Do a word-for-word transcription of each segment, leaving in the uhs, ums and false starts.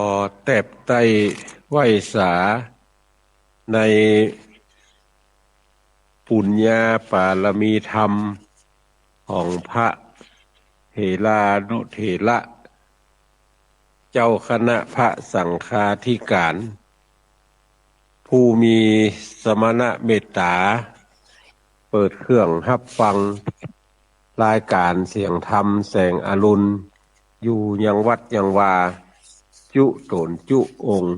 ขอแตบไต้ไหว้สาในปุญญาปารมีธรรมของพระเถรานุเถระ เจ้าคณะพระสังฆาธิการ ผู้มีสมณเมตต๋า เปิดเครื่องฮับฟังรายก๋านเสียงธรรมแสงอรุณ อยู่ยังวัดยังวา จุ๊ต๋นจุ๊องค์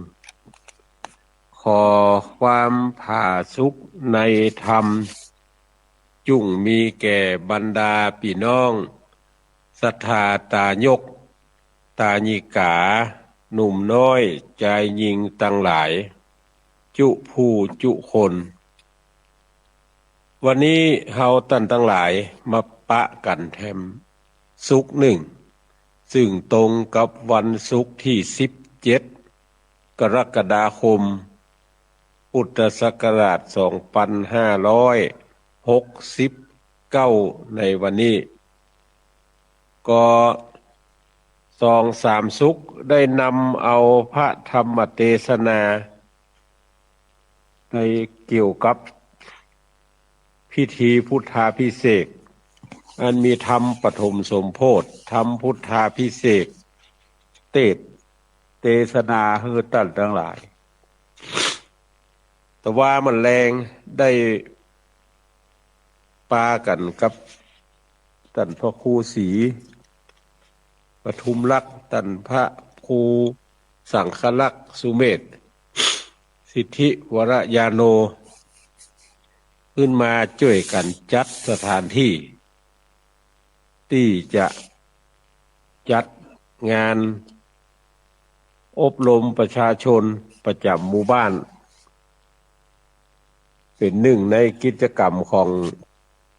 ขอความผาสุกในธรรม จุ่งมีแก่บรรดาปี้น้อง ศรัทธาตายก ตายิกา หนุ่มน้อย จายญิงตังหลาย จุผู้จุคน วันนี้เฮาต้านตังหลายมาปะกั๋นแถมศุกร์นึ่ง ซึ่งตรงกับวันศุกร์ตี้สิบเจ็ด กรกฎาคม พุทธศักราชสองปันห้าร้อยหกสิบเก้า ในวันนี้ ก็สองสามศุกร์ได้นำเอาพระธรรมเตสนา ในเกี่ยวกับพิธีพุทธาภิเษก อันมีธรรมปฐมสมโพธิ ธรรมพุทธาภิเษก เตสน์เตสนาหื้อต้านตังหลาย แต่ว่ามันแลงได้ปากั๋นกับต้านพระครูศรีปทุมรักษ์ ต้านพระครูสังฆรักษ์สุเมธ สิทธิวรญาโณ ขึ้นมาจ้วยกั๋นจัดสถานตี้ ตี้จะจัดงานอบรมประชาชนประจ๋ำหมู่บ้าน เป๋นนึ่งในกิจกรรมของ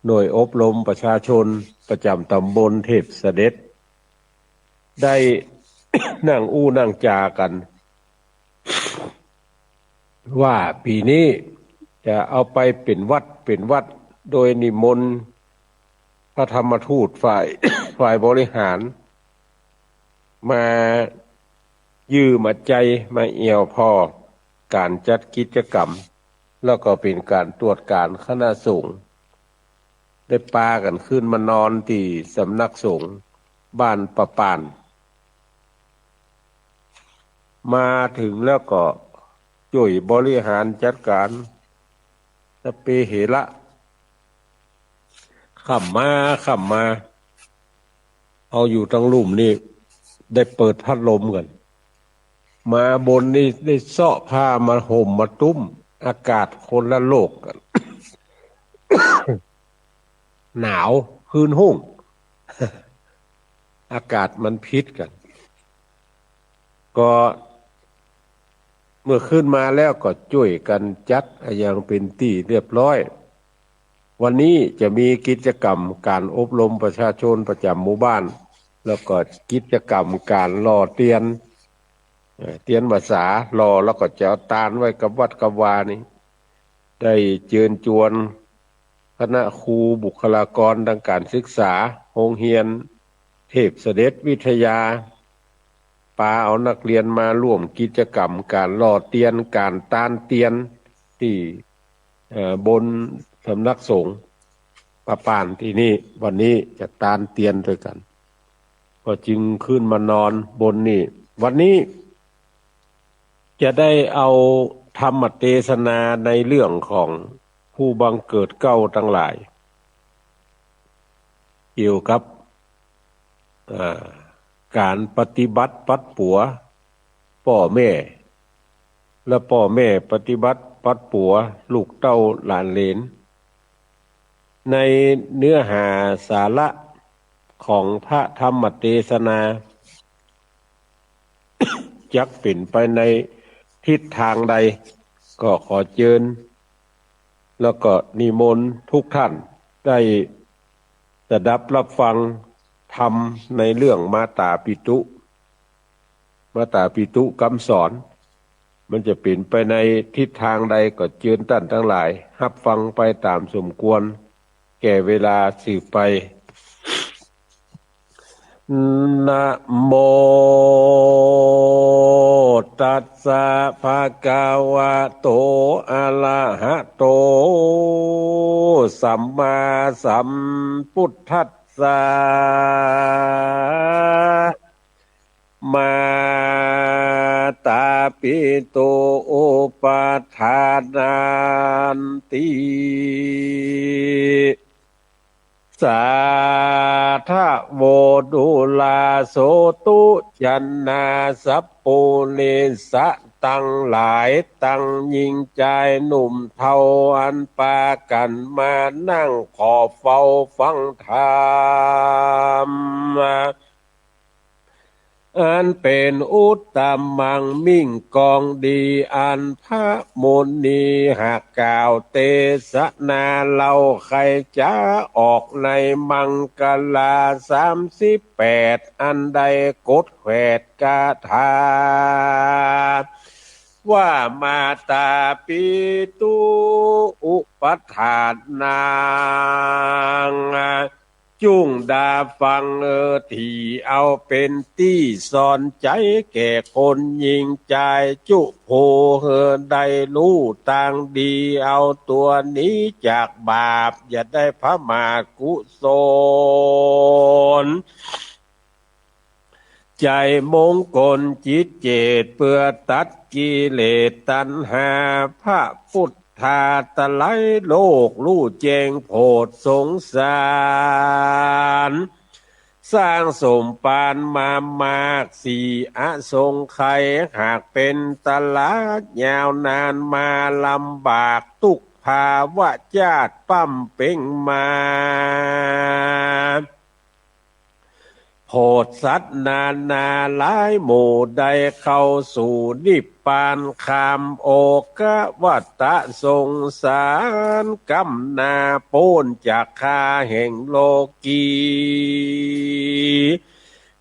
หน่วยอบรมประชาชนประจ๋ำต๋ำบลเทพเสด็จ ได้นั่งอู้นั่งจ๋ากั๋น ว่าปี๋นี้จะเอาไปเป๋นวัดเป๋นวัด โดยนิมนต์พระธรรมทูตฝ่าย ฝ่ายบริหาร มาเยี่ยมมาใจ๊มาแอ่วผ่อก๋านจัดกิจกรรม แล้วก็เป๋นก๋านตรวจก๋านคณะสงฆ์ ได้ปากั๋นขึ้นมานอนตี้สำนักสงฆ์บ้านป่าป่าน มาเถิงแล้วก็จ้วยบริหารจัดก๋านสัพเพเหระ ค่ำมาค่ำมา เฮาอยู่ตังลุ่มนี่ได้เปิดพัดลมกั๋น มาบนนี่ได้เซาะผ้ามาห่มมาตุ้ม อากาศคนละโลกกั๋น หนาวคืนฮุ่ง อากาศมันผิดกั๋น ก็เมื่อขึ้นมาแล้วก็จ้วยกั๋นจัดอะหยังเป๋นตี้เรียบร้อย วันนี้จะมีกิจกรรมก๋านอบรมประชาชนประจ๋ำหมู่บ้าน แล้วก็กิจกรรมก๋านหล่อเตียน เอ่อ เตียนพรรษาหล่อแล้วก็จะเอาตานไว้กับวัดกับวานี่ ได้เจิญจวนคณะครูบุคลากรตางก๋านศึกษาโฮงเฮียนเทพเสด็จวิทยา ปาเอานักเรียนมาร่วมกิจกรรมก๋านหล่อเตียน ก๋านตานเตียนตี้ เอ่อ บนสำนักสงฆ์ป่าป่านตี้นี่ วันนี้จะตานเตียนตวยกั๋น ก็จึงขึ้นมานอนบนนี่ วันนี้จะได้เอาธรรมเตสนาในเรื่องของผู้บังเกิดเกล้าตังหลาย เกี่ยวกับ อ่า ก๋านปฏิบัติปัดปั๋วป้อแม่ และป้อแม่ปฏิบัติปัดปั๋วลูกเต้าหลานเหลน ในเนื้อหาสาระของพระธรรมเตสนา จักเป๋นไปในทิศตางใด ก็ขอเจิญ แล้วก็นิมนต์ทุกท่านได้สดับรับฟังธรรมในเรื่องมาตาปิตุ มาตาปิตุกำสอน มันจะเป๋นไปในทิศตางใดก็เจิญต้านตังหลายฮับฟังไปต๋ามสมควรแก่เวลาสืบไป นะโม ตัสสะ ภะคะวะโต อะระหะโต สัมมาสัมพุทธัสสะ มาตาปิตุ อุปัฏฐานันติ สาธะโว ดูราโสตุ จะนา สัปปุริสะตังหลาย ตังญิงจายหนุ่มเฒ่า อันปากั๋นมานั่งขอเฝ้าฟังธรรม อันเป๋นอุตตมัง มิ่งกองดี อันพระมุนีหากกล่าวเตสนา เฮาใค่จะออกในมังคลาสามสิบแปด อันได้กดแขวดคาถา ว่ามาตาปิตุ อุปัฏฐานัง จุ่งดาฟังเออ ถี่เอาเป๋นตี้สอนใจ๋แก่คนญิงจายจุผู้ หื้อได้ฮู้ตางดี เอาตั๋วหนีจากบาป อย่าได้ผมาทกุศล ใจ๋มงคลจิตเจต เปื้อตัดกิเลสตัณหา พระพุทธาตะไลโลก ฮู้แจ้งโผดสงสาร สร้างสมปานมามาก สี่อสงไขย หากเป๋นตลาดยาวนานมา ลำบากตุ๊กข์ภาวะจาติป้ำเป๋งมา โผดสัตว์นานาหลายหมู่ ได้เข้าสู่นิพพาน ข้ามโอฆะวัฏฏะสงสาร ก้ำหน้าป๊นจากข้าแห่งโลกี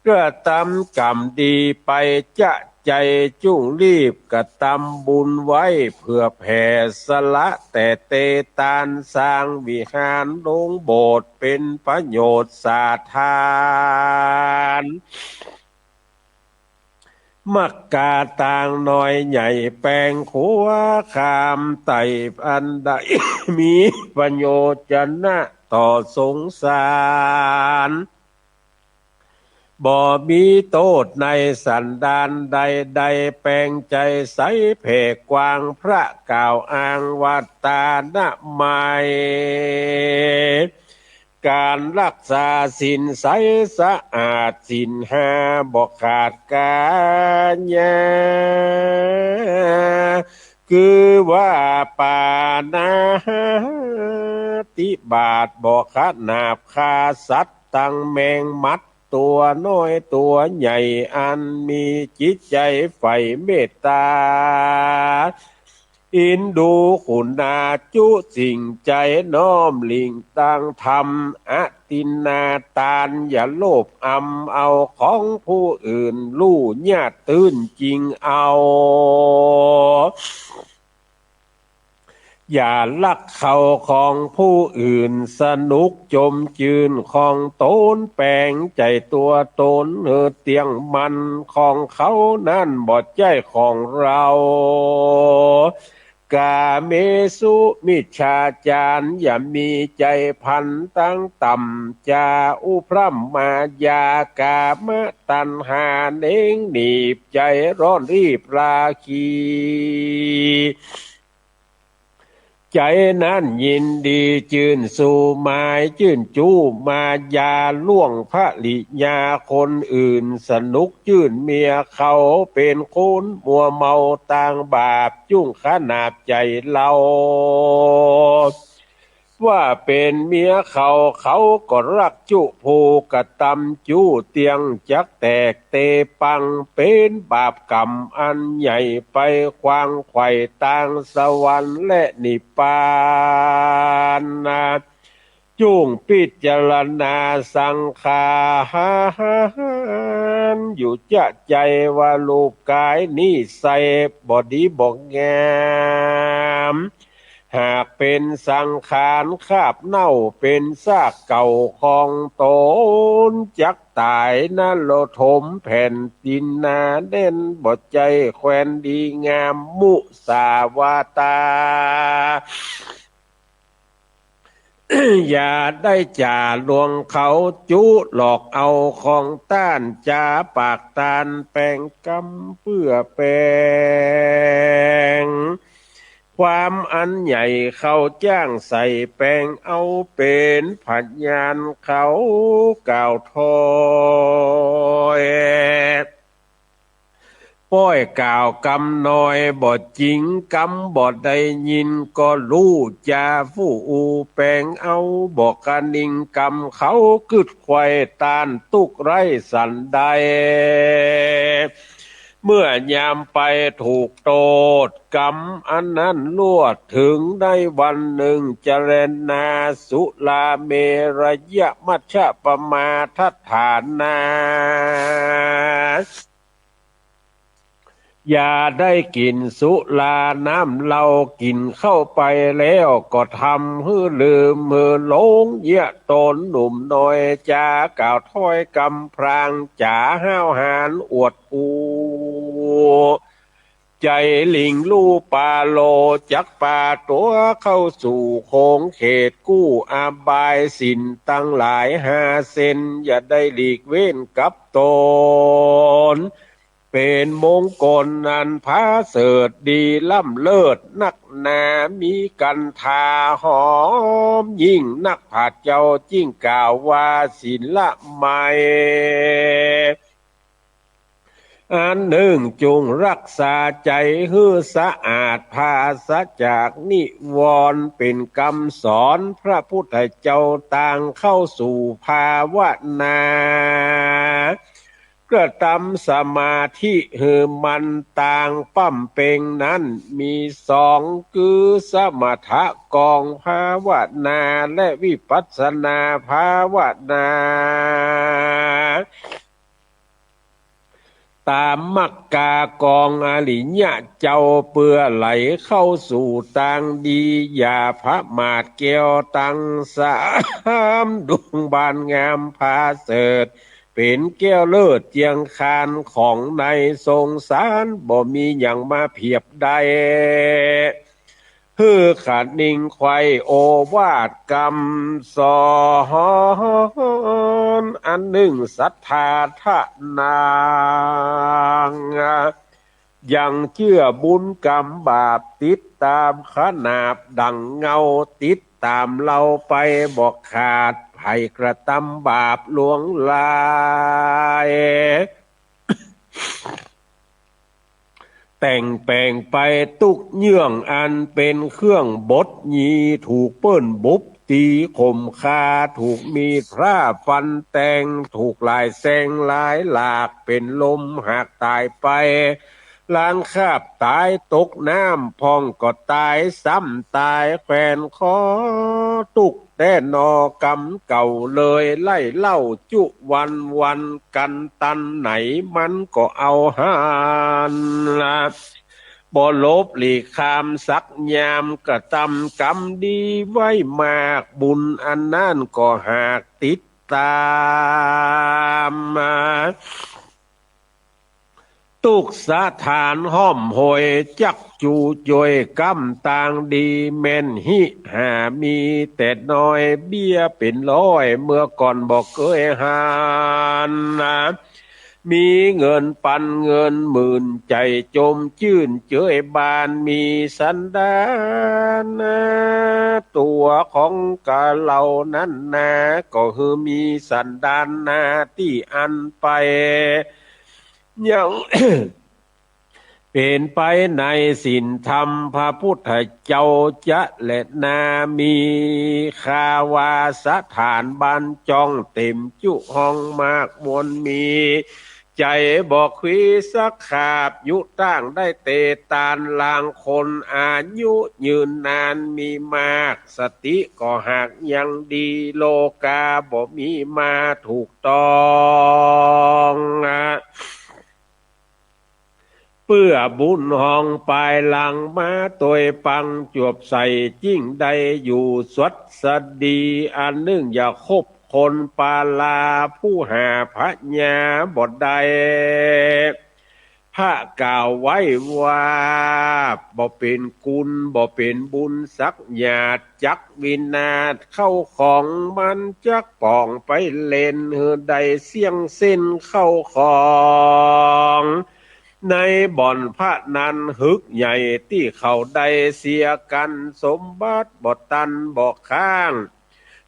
กระตำกรรมดีไปจะใจ๋ จุ่งรีบกระตำบุญไว้ เปื้อแผ่สละแต่เตตาน สร้างวิหารโลงโบสถ์ เป๋นประโยชน์สาธาร มักกาตางน้อยใหญ่ แป๋งขัวข้ามไต่ อันได้มีประโยชน์จะนะต่อสงสาร บ่มีโต้ษในสันดานใดๆ แป๋งใจ๋ใสแผ่กว้าง พระกล่าวอ้างว่าตานะไมย ก๋านฮักษาศีลใสสะอาด ศีลห้าบ่ขาดก๋ายา คือว่าปาณาติบาต บ่ขนาบฆ่าสัตว์ ตังแมงมัดตั๋วน้อยตั๋วใหญ่ อันมีจิตใจ๋ใฝ่เมตตา อินดูขุณาจุสิ่ง ใจ๋น้อมหลิ่งตางธรรม อทินนาตาน อย่าโลภอำเอาของผู้อื่น ลู่ญาติตื้นจิ่งเอา อย่าลักเข้าของผู้อื่น สนุกจมจื้นของตน แป๋งใจ๋ตั๋วตนหื้อเตี้ยงมั่น ของเขานั้นบ่ใจ้ของเฮา กาเมสุมิจฉาจาร อย่ามีใจ๋ผันตางต่ำ จาอุพร่ำมายา กามตัณหาเน้งหนีบ ใจ๋ร้อนรีบราคี ใจ๋นั้นยินดีจื้นสู่หมาย จื้นจู้มายา ล่วงภริยาคนอื่น สนุกจื้นเมียเขา เป๋นคนมัวเมาตางบาป จุ่งขนาบใจ๋เฮา ว่าเป๋นเมียเขา เขาก็ฮักจุผู้กระตำจู้เตี้ยง จักแตกเตปัง เป๋นบาปกรรมอันใหญ่ ไปขวางไขว่ตางสวรรค์และนิพพานนา จุ่งพิจารณาสังขารอยู่จะใจ๋ ว่ารูปก๋ายนี้ใส่บ่ดีบ่งาม หากเป๋นสังขารคราบเน่า เป๋นซากเก่าของต๋น จักต๋ายนรกถมแผ่นดินนาแน่น บ่ใจ้แควนดีงาม มุสาวาตา อย่าได้จ๋าลวงเขา จุหลอกเอาของต้าน จ๋าปากตานแป๋งกำเปื้อแป๋ง ความอันใหญ่เขาจ้างใส่แป๋งเอา เป๋นพยานเขากล่าวถ้อย ป้อยกล่าวกำน้อยบ่จริง กำบ่ได้ยินก็ฮู้จ๋า ฟู่อู้แป๋งเอา บ่กระนิงกำเขา กึ๊ดไขว่ต้านตุ๊กข์ไร้สันใด เมื่อยามไปถูกโต้ษ กำอันนั้นลวด เถิงได้วันนึ่ง จรณาสุราเมรยมัชฌปมาทัฏฐานา อย่าได้กิ๋นสุราน้ำเหล้า กิ๋นเข้าไปแล้วก็ทำหื้อลืมหื้อหลง เยียะต๋นหนุ่มน้อย จ๋ากล่าวถ้อยกำพราง จ๋าห้าวหาญอวดอู้ ใจ๋หลิ่งลู่ปาโล จักปาตั๋วเข้าสู่ขงเขตกู้อบาย ศีลตังหลายห้าเส้น อย่าได้หลีกเว้นกับต๋น เป๋นมงคลอันผาเสริฐดีล้ำเลิศนักหนา มีกันธาหอมยิ่งนัก พระเจ้าจึ่งกล่าวว่าศีลมัย อันนึ่ง จงรักษาใจ๋หื้อสะอาด ปราศจากนิวรณ์ เป๋นกำสอนพระพุทธเจ้า ตางเข้าสู่ภาวนา กระตำสมาธิหื้อมั่น ตางป้ำเป็งนั้นมีสอง คือสมถะกองภาวนา และวิปัสสนาภาวนา ต๋ามมัคคากองอริยะเจ้า เปื้อไหลเข้าสู่ตางดี อย่าประมาทแก้วตังสามดวงบานงามผาเสริฐ เป๋นแก้วเลิศเจียงคานของในสงสาร บ่มีหยังมาเปียบได้ หื้อขะนิงไขว่โอวาทกำสอน อันนึ่ง สัตถาทะนัง ยังเจื้อบุญกำบาป ติดต๋ามขนาบดั่งเงา ติดต๋ามเฮาไปบ่ขาด ใผกระตำบาปหลวงหลาย แต่งแป๋งไปตุ๊กเยื่อง อันเป๋นเครื่องบดหยี ถูกเปิ้นบุบตีข่มฆ่า ถูกมีดพร้าฟันแตง ถูกหลายแซงหลายหลาก เป๋นลมหากต๋ายไป ลางคาบต๋ายตกน้ำพ่องก็ต๋าย ซ้ำต๋ายแขวนคอ ตุ๊กแต๊หนอกำเก่าเลย ไล่เล่าจุวันวัน กั๋นตันไหนมันก็เอาหั้น บ่หลบหลีกข้ามสักยาม กระตำกำดีไว้มาก บุญอันนั้นก็หากติดต๋ามมา ตุ๊กสถานห้อมโหย จักจูจ่วยกำตางดี แม่นหิหามีแต่น้อย เบี้ยเป๋นร้อย เมื่อก่อนบ่เกยหัน มีเงินปันเงินหมื่น ใจ๋จมจื้นเจยบาน มีสันดานนะ ตั๋วของกะเฮานั้นนา ก็คือมีสันดานนาตี้อันไป ยัง เป๋นไปในศีลธรรมพระพุทธเจ้าจะแลนา มีคาวาสถานบ้านจ้อง เต๋มจุห้องมากมวลมี ใจ๋บ่ขวีสักขาบ อยู่ตั้งได้เตตาน ลางคนอายุยืนนานมีมาก สติก็หากยังดี โรคาบ่มีมาถูกต้อง เปื้อบุญฮองปายหลังมาตวยปัง จวบใส่จึ่งได้อยู่สวัสดี อันนึ่งอย่าคบคนปาลา ผู้หาพญาบ่ได้ พระกล่าวไว้ว่า บ่เป๋นกุณ บ่เป๋นบุญสักหยาด จักวินาศเข้าของ มันจักป่องไปเล่น หื้อได้เสี้ยงเส้นเข้าของ ในบ่อนพนันหึกใหญ่ ตี้เขาได้เสียกั๋น สมบัติบ่ตันบ่ค้าง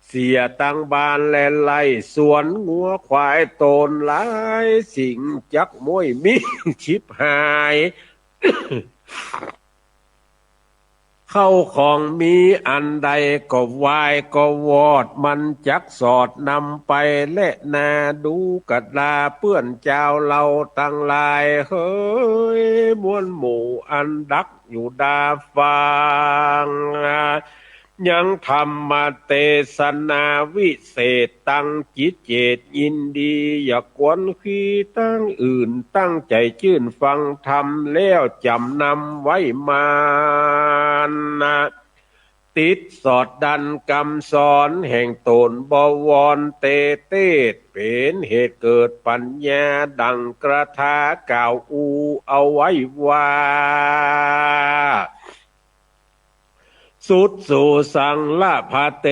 เสียตังบ้านและไร่สวน งัวควายโตนหลายสิ่ง จักม้วยมิ่งฉิบหาย เข้าของมีอันใดก็วายก็วอด มันจักสอดนำไปแลนา ดูกะดาเปื้อนจาวเฮาตังหลาย เหยมวลหมู่อันดักอยู่ดาฟัง ยังธรรมเตสนาวิเศษ ตังจิตเจตยินดี อย่ากวนคีตังอื่น ตั้งใจ๋จื้นฟังธรรม แล้วจ๋ำนำไว้มานนะ ติดสอดดันกำสอนแห่งต๋น บวรเตเตศ เป๋นเหตุเกิดปัญญา ดั่งกถากล่าวอู้เอาไว้ว่า สุดสูสังละพะเต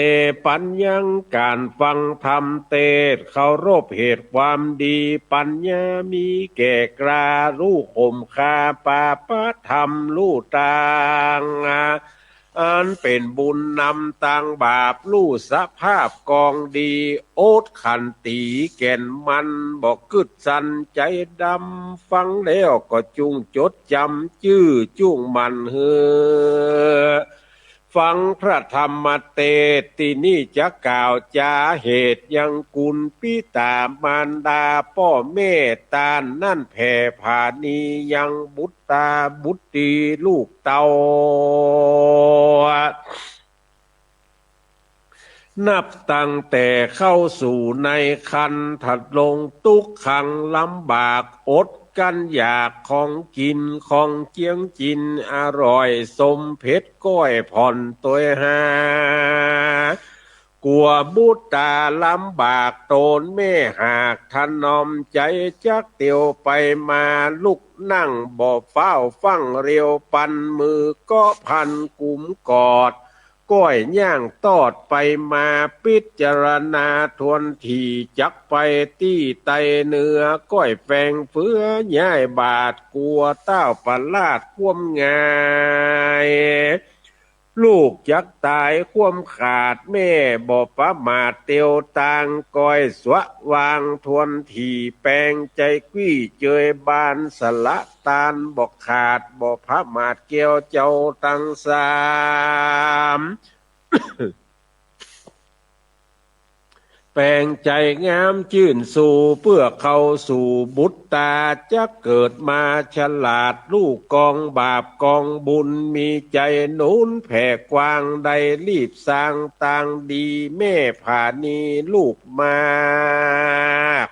ปัญญัง ก๋านฟังธรรมเตศน์ เคารพเหตุความดี ปัญญามีแก่กล้า ฮู้ข่มฆ่าปาปะธรรม ฮู้ตาง อันเป๋นบุญนำตางบาป ฮู้สภาพกองดี อดขันตีแก่นมั่น บ่กึ๊ดสั่นใจ๋ดำ ฟังแล้วก็จุ่งจดจ๋ำจื้อ จุ่งหมั่นหื้อฟังพระธรรมเตศน์ ตี้นี่จะกล่าวจาเหตุยังกุณปิต๋ามารดาป้อแม่ ต้านนั้นแผ่ผาณียังบุตร ตาบุตรีลูกเต้า นับตั้งแต่เข้าสู่ในครรภ์ ถ้าลงตุ๊กขังลำบาก อดกั้นอยากของกิ๋น ของเจียงจิ๋นอร่อย ส้มเผ็ดก้อยผ่อนตวยหา กั๋วบุตรตาลำบาก ต๋นแม่หากถนอมใจ๋ จักเตียวไปมา ลุกนั่งบ่ฟ้าว ฟั่งเรียวปัน มือเกาะพันกุมกอด ก้อยย่างตอดไปมา ปิจารณาทวนถี่ จักไปตี้ใต้เหนือ ก้อยแฝงเฟือย้ายบาท กั๋วต้าวประลาดความง่าย ลูกจักต๋ายความขาด แม่บ่ประมาทเตียวตาง ก้อยสะหว่างทวนถี่ แปงใจ๋กวี้เจยบาน สละตานบ่ขาด บ่ประมาทแก้วเจ้าตังสาม แปงใจ๋งามจื้นสู่ เปื้อเข้าสู่บุตรตา จักเกิดมาฉลาด ฮู้กองบาปกองบุญ มีใจ๋หนุนแผ่กว้าง ได้รีบสร้างตางดี แม่ผาณีลูกมาก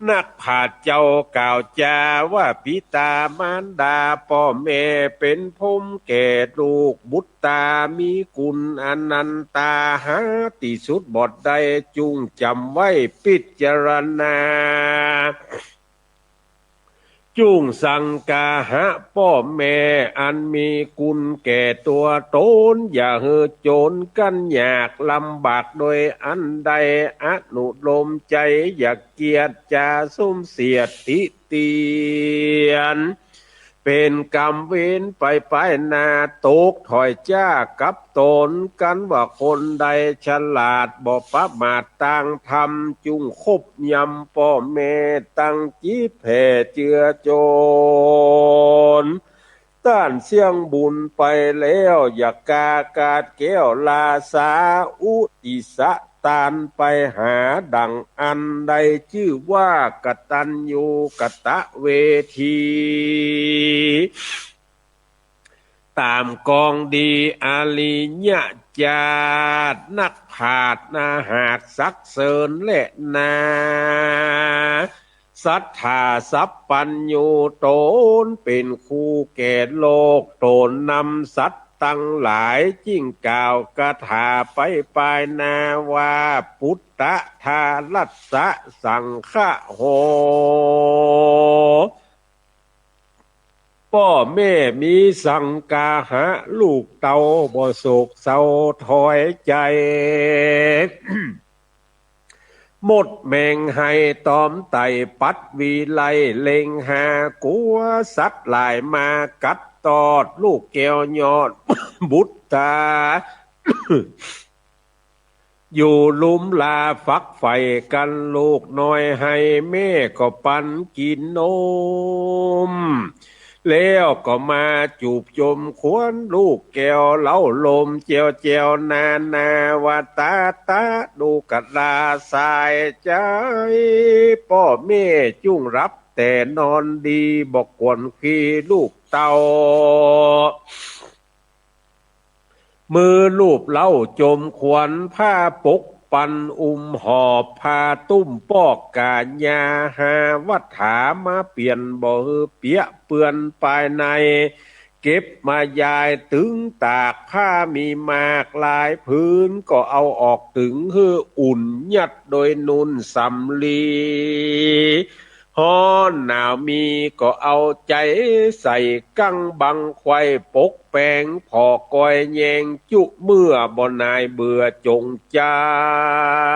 นักปราชญ์เจ้ากล่าวจาว่า ปิต๋ามารดาป้อแม่เป๋นพรหมแก่ลูก บุตรตามีกุณอนันตา หาตี้สุดบ่ได้ จุ่งจ๋ำไว้ปิจารณา จุ่งสังกาหะป้อแม่อันมีกุณแก่ตั๋วต๋น อย่าหื้อจ๋นกั้นอยากลำบากโดยอันใด อนุโลมใจ๋อย่าเกียจจ๋าส้มเสียดติเตียน เป๋นกรรมเวรไปไปหน้า ตกถ้อยจ๊ากับต๋น กันว่าคนใดฉลาดบ่ประมาทตางธรรม จุ่งคบยำป้อแม่ตั้งจิตแผ่เจือจ๋น ต้านเสี้ยงบุญไปแล้ว อย่ากากาดแก้วลาสา อุติสะตานไปหา ดั่งอั้นได้จื้อว่ากตัญญูกตเวที ต๋ามกองดีอริยะจาติ นักปราชญ์นาหากสรรเสริญแลนา สัตถาสัพพัญญู ต๋นเป๋นครูแก่โลก ต๋นนำสัตว์ตังหลาย จึ่งกล่าวคาถาไปปายหน้าว่า ปุตตะทารัสสะสังคะโห ป้อแม่มีสังกาหะ ลูกเต้าบ่โศกเศร้าถอยใจ๋ หมดแหมงไห้ต๋อมไต่ปัดวีไล เล็งหากลัวสัตว์หลายมากัดตอด ลูกแก้วยอดบุตตา อยู่ลุมลาฝักใฝ่กั๋น ลูกน้อยไห้แม่ก็ปั๋นกิ๋นนม แล้วก็มาจูบจมขวัญลูกแก้ว เล้าลมแจ้วแจ้วนานาว่า ตาตาดูกะลาสายใจ๋ ป้อแม่จุ่งหลับแต่นอนดี บ่กวนขี้ลูกเต้า มือลูบเล้าจมขวัญ ผ้าปกปันอุ้มหอบ ผ้าตุ้มปอกก๋ายา หาวัตถามาเปลี่ยน บ่หื้อเปียะเปื้อนปายใน เก็บมายายตึงตาก ผ้ามีมากหลายผืน ก็เอาออกตึงหื้ออุ่น ยัดโดยนุ่นสำลี ฮ้อนหนาวมีก็เอาใจ๋ใส่ กั้งบังไขว่ปกแปง ผ่อกอยแยงจุเมื่อ บ่หน่ายเบื่อจ๋งจั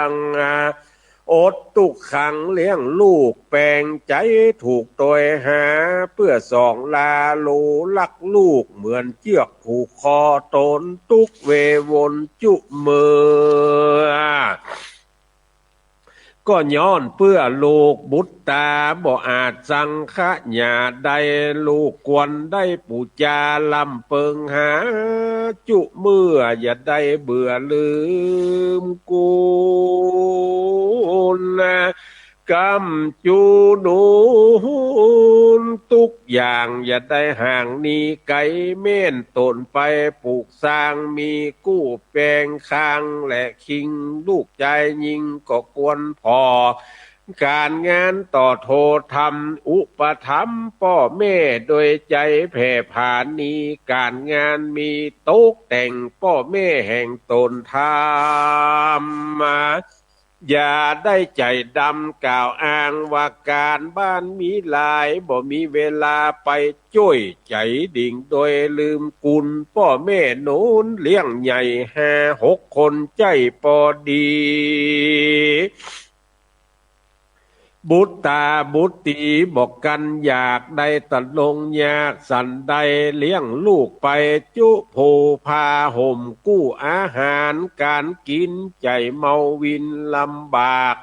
ง อดตุ๊กขังเลี้ยงลูก แปงใจ๋ถูกตวยหา เปื้อส่องลาหลูรักลูก เหมือนเจื้อกผูกคอต๋น ตุ๊กเววนจุเมื่อ ก็ย้อนเปื้อลูกบุตตา บ่อาจสังขยาได้ ลูกควรได้ปู๋จา ลำเปิงหาจุเมื่อ อย่าได้เบื่อลืมกุณ กำจูหนุนตุ๊กอย่าง อย่าได้ห่างหนีไก๋ แม่นต๋นไปปลูกสร้าง มีกู้แปงคางและคิง ลูกจายญิงก็ควรผ่อ ก๋านงานต่อโทธรรม อุปถัมภ์ป้อแม่โดยใจ๋แผ่ผานี ก๋านงานมีตกแต่ง ป้อแม่แห่งต๋นทำมา อย่าได้ใจ๋ดำกล่าวอ้างว่าก๋านบ้านมีหลาย บ่มีเวลาไปจ้วยใจ๋ดิ่ง โดยลืมกุณป้อแม่หนุนเลี้ยงใหญ่ห้าหกคนใจ้ปอดี บุตราบุตรีบ่กั๋นอยากได้ตะลงยากสันใด เลี้ยงลูกไปจุผู้ผ้าห่มกู้อาหารก๋านกิ๋น ใจ๋เมาวินลำบาก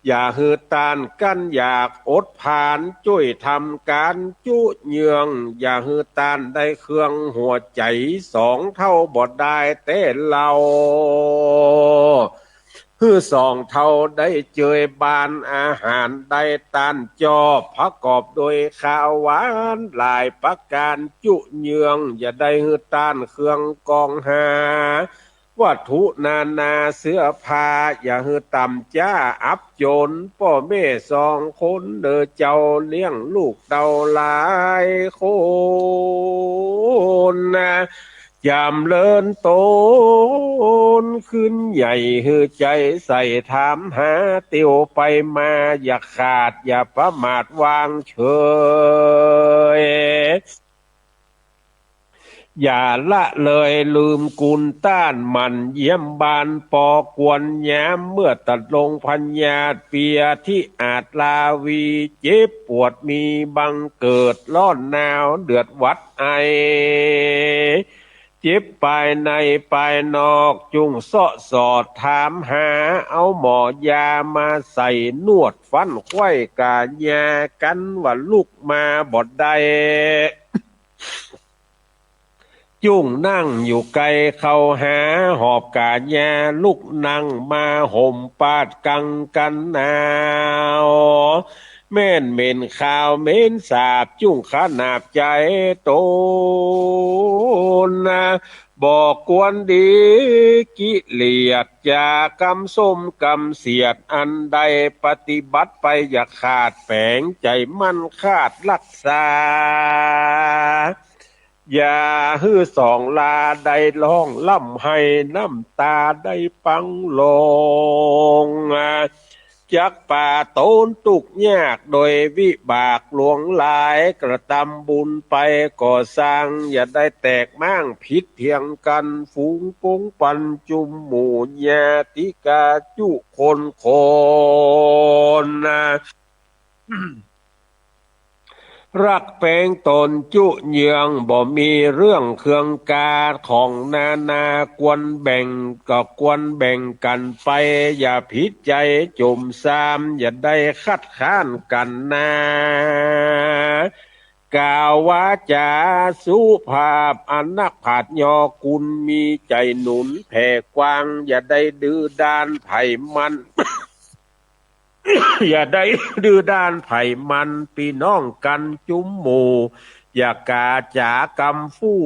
อย่าหื้อต้านกั้นอยากอดผาน จ้วยทำก๋านจุเยื่อง อย่าหื้อต้านได้เครื่องหัวใจ๋ สองเฒ่าบ่ได้แต๊เล่า หื้อสองเฒ่าได้เจยบาน อาหารได้ต้านจอบ ประกอบโดยคาวหวานหลายประก๋านจุเยื่อง อย่าได้หื้อต้านเครื่องกองหา วัตถุนานาเสื้อผ้า อย่าหื้อต่ำจ๊าอับจ๋น ป้อแม่สองคนเน่อเจ้า เลี้ยงลูกเต้าหลายคนนะ จ๋ำเริญต๋นขึ้นใหญ่ หื้อใจ๋ใส่ถามหา เตียวไปมาอย่าขาด อย่าประมาทวางเฉย อย่าละเลยลืมกุณต้าน หมั่นเยี่ยมบ้านปอควรยาม เมื่อตะลงพยาธิเปียที่อาจลาวี เจ็บปวดมีบังเกิด ร้อนหนาวเดือดหวัดไอ เจ็บปายในปายนอก จุ่งเซาะสอดถามหา เอาหมอยามาใส่นวดฟั่นไขว้ก๋ายา กั๋นว่าลุกมาบ่ได้ จุ่งนั่งอยู่ไกลเข้าหา หอบก๋ายาลุกนั่งมา ห่มปาดกังกั๋นหนาว แม่นเหม็นคาวเหม็นสาบจุ่งขนาบใจ๋ต๋นนา บ่ควรดี กิเลสจ๋ากำส้มกำเสียด อันใดปฏิบัติไปอย่าขาดแป๋ง ใจ๋หมั่นขาดฮักษา อย่าหื้อสองลาได้ฮ้องฮ่ำไห้ น้ำต๋าได้ปังลง จักปาต๋นตุ๊กข์ยากโดยวิบากหลวงหลาย กระตำบุญไปก่อสร้าง อย่าได้แตกม้างผิดเถียงกั๋น ฝูงปงปันจุมหมู่ ญาติกาจุคนคนนา ฮักแป๋งต๋นจุเยือง บ่มีเรื่องเครื่องกาของนานา ควรแบ่งก็ควรแบ่งกั๋นไป อย่าผิดใจ๋จุ่มซาม อย่าได้คัดค้านกั๋นนา กล่าววาจ๋าสุภาพ อันนักปราชญ์ยอกุล มีใจ๋หนุนแผ่กว้าง อย่าได้ดื้อด้านใผมัน อย่าได้ดื้อด้านใผมัน ปี้น้องกั๋นจุมหมู่ อย่ากาจ๋ากำฟู่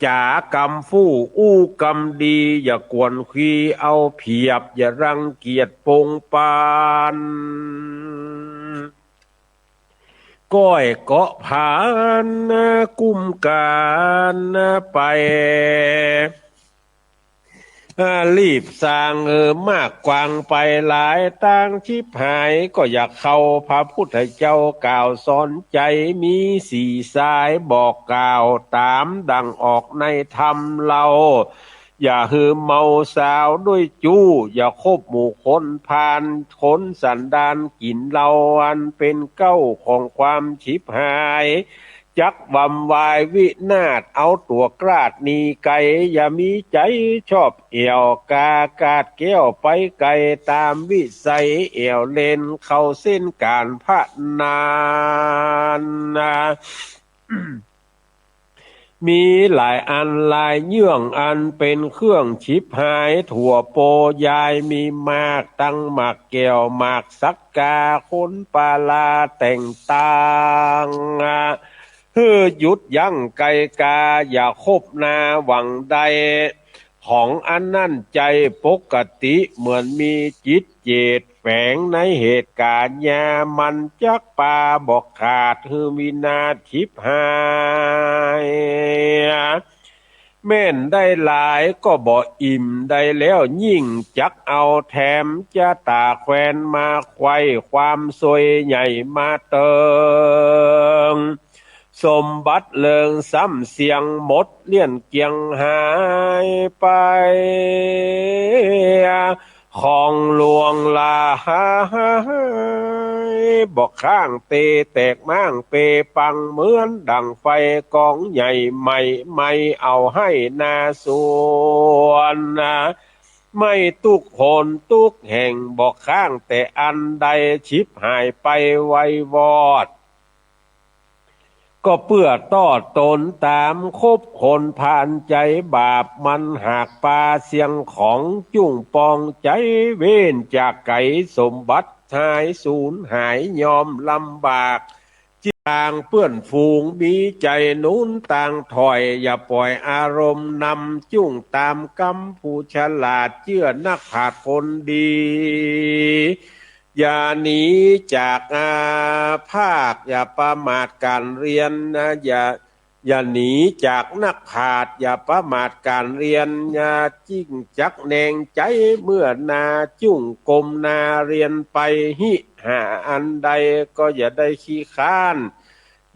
จ๋ากำฟู่อู้กำดี อย่ากวนขี้เอาเปรียบ อย่ารังเกียจปงปัน ก้อยเกาะผานกุมกั๋นไป รีบสร้างเออมากกว้างไปหลาย ตางฉิบหายก็อย่าเข้า พระพุทธเจ้ากล่าวสอนใจ๋ มีสี่สายบอกกล่าว ต๋ามดั่งออกในธรรมเฮา อย่าหื้อเมาสาวด้วยจู้ อย่าคบหมู่คนพาล คนสันดานกิ๋นเหล้า อันเป๋นเก๊าของความฉิบหาย จักวำวายวินาศ เอาตั๋วกราดหนีไก๋ อย่ามีใจ๋ชอบแอ่ว กากาดแก้วไปไก๋ ต๋ามวิสัยแอ่วเล่น เข้าเส้นก๋านพนันนา มีหลายอันหลายเยื่อง อันเป๋นเครื่องฉิบหาย ถั่วโปยายมีมาก ตังหมากแก้วหมากสักกา คนปาลาแต่งตาง หื้อหยุดยั้งไก๋กา อย่าคบนาหวังได้ ของอันนั้นใจ๋ปกติ เหมือนมีจิตเจตแฝงในเหตุก๋ารณ์ ยามันจักปาบ่ขาด หื้อวินาศฉิบหาย แม่นได้หลายก็บ่อิ่ม ได้แล้วยิ่งจักเอาแถม จะต๋าแควนมาไขว่ ความซวยใหญ่มาเติง สมบัติเลิงซ้ำเสี้ยงหมด เลี้ยนเกลี้ยงหายไป ของหลวงหลาย บ่ข้างเตแตกม้างเปปัง เหมือนดั่งไฟก๋องใหญ่ไหม้ ไหม้เอาไฮ่นาสวนนา ไหม้ตุ๊กหนตุ๊กแห่ง บ่ข้างแต่อันใด ฉิบหายไปไววอด ก็เปื้อต้อต๋นต๋าม คบคนพาลใจ๋บาป มันหากปาเสี้ยงของ จุ่งปองใจ๋เว้นจากไก๋ สมบัติหายสูญหาย ยอมลำบาก จิตตางเปื้อนฝูง มีใจ๋หนุนตางถอย อย่าป่อยอารมณ์นำ จุ่งต๋ามกำผู้ฉลาด เจื้อนักปราชญ์คนดี อย่าหนีจาก อ่า ภาค อย่าประมาทก๋านเฮียนนา อย่า อย่าหนีจากนักปราชญ์ อย่าประมาทก๋านเฮียน อย่าจิ่งจักแหนงใจ๋เมื่อนา จุ่งก้มหน้าเฮียนไป หิหาอันใดก็อย่าได้ขี้คร้าน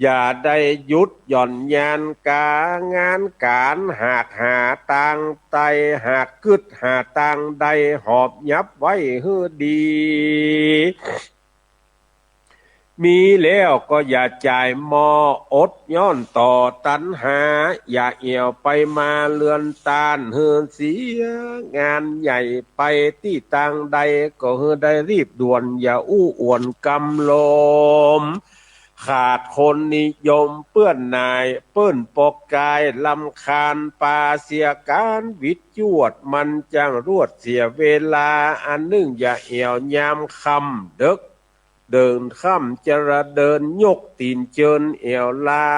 อย่าได้หยุดหย่อนยานก๋านงานก๋าน หากหาตางใด หากกึ๊ดหาตางใด หอบยับไว้หื้อดี มีแล้วก็อย่าจ่ายหม้อ อดย้อนต่อตัณหา อย่าแอ่วไปมาเฮือนต้าน หื้อเสียงานใหญ่ ไปตี้ตางใดก็หื้อได้รีบด่วน อย่าอู้อ่วนกำลม ขาดคนนิยม เปื้อนหน่าย เปิ้นปอกกาย รำคาญปาเสียก๋าน วิดจวดมันจั้งรวดเสียเวลา อันนึ่งอย่าแอ่วยามค่ำเดิ็ก เดินค่ำจะละเดินยกตี๋นเจินแอ่วลา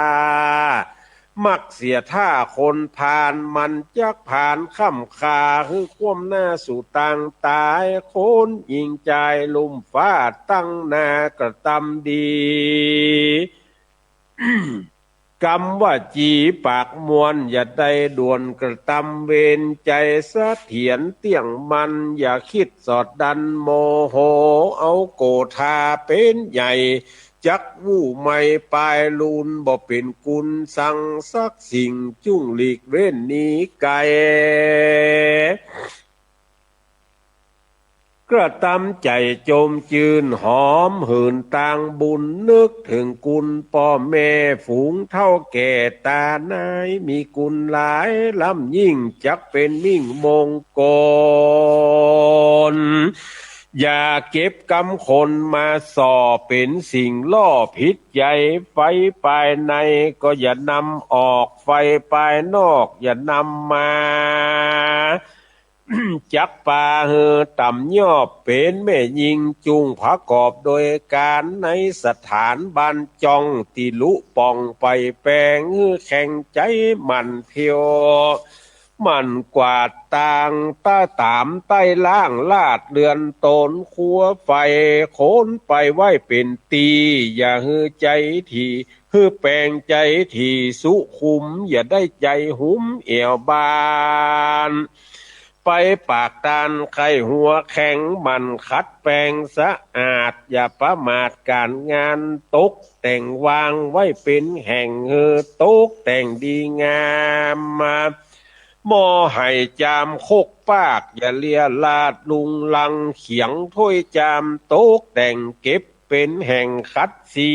มักเสียท่าคนพาล มันจักผานค่ำคา หื้อคว่ำหน้าสู่ตางต๋าย คนญิงจายลุ่มฟ้าตั้งหน้ากระตำดี กำวาจี๋ปากมวล อย่าได้ด่วนกระตำเวร ใจ๋เสถียรเตี้ยงมั่น อย่าคิดสอดดันโมโห เอาโกธาเป๋นใหญ่ จักอู้ไม่ปายลูน บ่เป๋นกุณสังสักสิ่ง จุ่งหลีกเว้นหนีไก๋ กระตำใจ๋จมจื้นหอมหื่นตางบุญ นึกเถิงกุณป้อแม่ฝูงเฒ่าแก่ต๋านาย มีกุณหลายล้ำยิ่ง จักเป๋นมิ่งมงคล อย่าเก็บกำคนมาส่อ เป๋นสิ่งล่อผิดใจ๋ ไฟปายในก็อย่านำออก ไฟปายนอกอย่านำมา จักปาหื้อต่ำยอบ เป๋นแม่ญิงจุ่งประกอบโดยก๋าน ในสถานบ้านจ่อง ตี้ลุป่องไปแป๋ง หื้อแข็งใจ๋หมั่นเที่ยว หมั่นกวาดตาง ต๋ามใต้ล่างลาดเรือนต๋น ครัวไฟคนไปไว้เป๋นตี้ อย่าหื้อใจ๋ถี่ หื้อแป๋งใจ๋ถี่สุขุม อย่าได้ใจ๋หุมแอ่วบ้าน ไปปากตานใค่หัวแข็ง หมั่นขัดแป๋งสะอาด อย่าประมาทก๋านงาน ตกแต่งวางไว้เป๋นแห่ง หื้อตกแต่งดีงามมา หม้อไหจามคกปาก อย่าเลียราดลุงลัง เขียงถ้วยจามตกแต่ง เก็บเป๋นแห่งขัดสี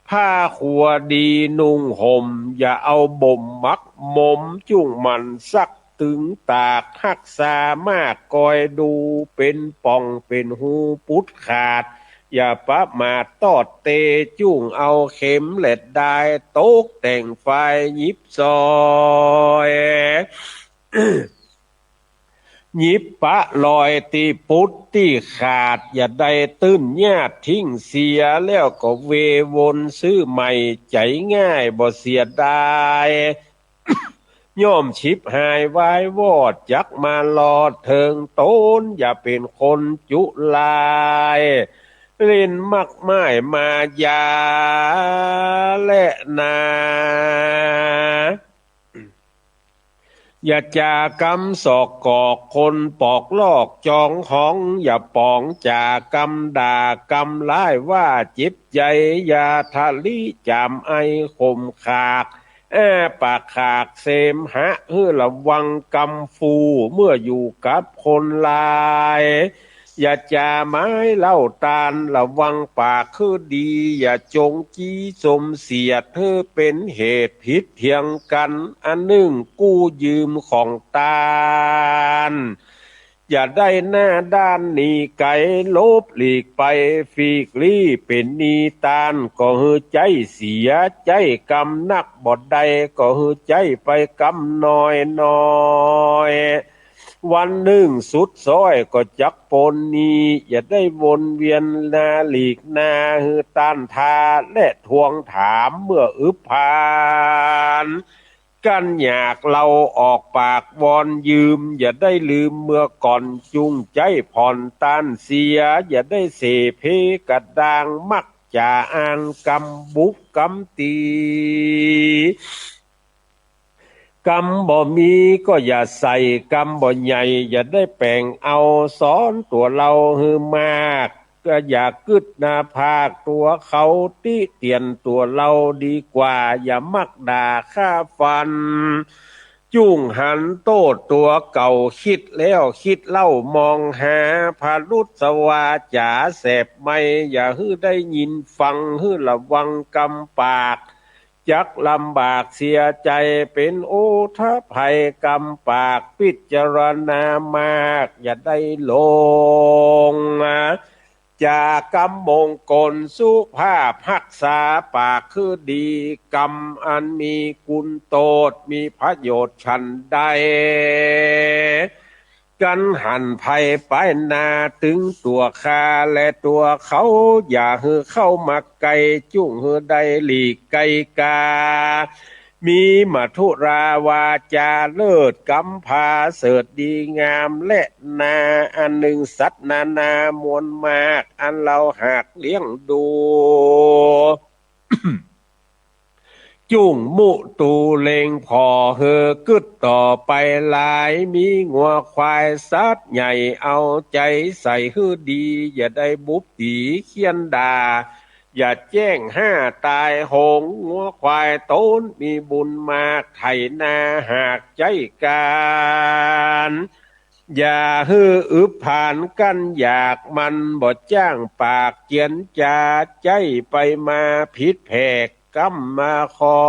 ผ้าครัวดีนุ่งห่ม อย่าเอาบ่มหมักหมม จุ่งหมั่นซักตึงตาก ฮักษามากกอยดู เป๋นป่องเป๋นฮูปุดขาด อย่าประมาทตอดเต จุ่งเอาเข็มแหลดดาย ตกแต่งฝ่ายหยิบซอย หยิบปะลอยตี้ปุดตี้ขาด อย่าได้ตื้นญาติทิ้งเสีย แล้วก็เววนซื้อใหม่ ใจ๋ง่ายบ่เสียดาย ย่อมฉิบหายวายวอด จักมารอดเถิงต๋น อย่าเป๋นคนจุลาย เล่นมากม่ายมายาแลนา อย่าจ๋ากำสอกกอก คนปอกลอกจองหอง อย่าป๋องจ๋ากำด่ากำร้ายว่าเจ็บใจ๋ อย่าทะลิจ๋ามไอขมขาก อ้าปากขากเสมหะ หื้อระวังกำฟู่ เมื่ออยู่กับคนหลาย อย่าจ๋าไม้เล่าตาน ระวังปากหื้อดี อย่าจงจี้สมเสียด หื้อเป๋นเหตุผิดเถียงกั๋น อันนึ่งกู้ยืมของตาน อย่าได้หน้าด้านหนีไก๋ หลบหลีกไป ฟีกลี้เป๋นหนี้ตาน ก็หื้อใจ๊เสีย ใจ๊กำนักบ่ได้ ก็หื้อใจ๊ไปกำน้อยน้อย วันนึ่งสุดซ้อยก็จักป๊นหนี้ อย่าได้วนเวียนนาหลีกนา หื้อต้านทาและทวงถาม เมื่ออึบพาน กั้นอยากเฮาออกปากวอนยืม อย่าได้ลืมเมื่อก่อน จุ่งใจ๊ผ่อนต้านเสีย อย่าได้เสเพกระด้าง มักจ๋าอ้างกำบุกกำตี๋ กำบ่มีก็อย่าใส่ กำบ่ใหญ่อย่าได้แป๋งเอา สอนตั๋วเฮาหื้อมาก ก็อย่ากึ๊ดหน้าผากตั๋วเขา ติเตียนตั๋วเฮาดีกว่า อย่ามักด่าฆ่าฟัน จุ่งหันโต้ษตั๋วเก่า คิดแล้วคิดเล่ามองหา ผะลุสวาจ๋าแสบไหม้ อย่าหื้อได้ยินฟัง หื้อระวังกำปาก จักลำบากเสียใจ๋ เป๋นอุทภัยกำปาก พิจารณามากอย่าได้หลง จ๋ากำมงคลสุภาพ ฮักษาปากหื้อดี กำอันมีกุณโตษ มีประโยชน์ฉันใด กั๋นหันภัยป้ายหน้าตึงตั๋วข้าและตั๋วเขา อย่าหื้อเข้ามาใก้ จุ่งหื้อได้หลีกไก๋ก๋า มีมธุราวาจ๋าเลิศ กำผาเสริฐดีงาม และนาอันนึ่งสัตว์นานามวลมาก อันเฮาหากเลี้ยงดู จุ่งมุตูเล็งผ่อหื้อกึ๊ดต่อไปหลาย มีงัวควายสัตว์ใหญ่เอาใจ๋ใส่หื้อดี อย่าได้บุบตี๋เคียนด่า อย่าแจ้งห้าต๋ายโหง งัวควายต๋นมีบุญมาก ไถนาหากใจ๊ก๋าน อย่าหื้ออึบผานกั้นอยาก มันบ่จ้างปากเจียนจ๋า ใจ๊ไปมาผิดแผก ก้ำมาคอ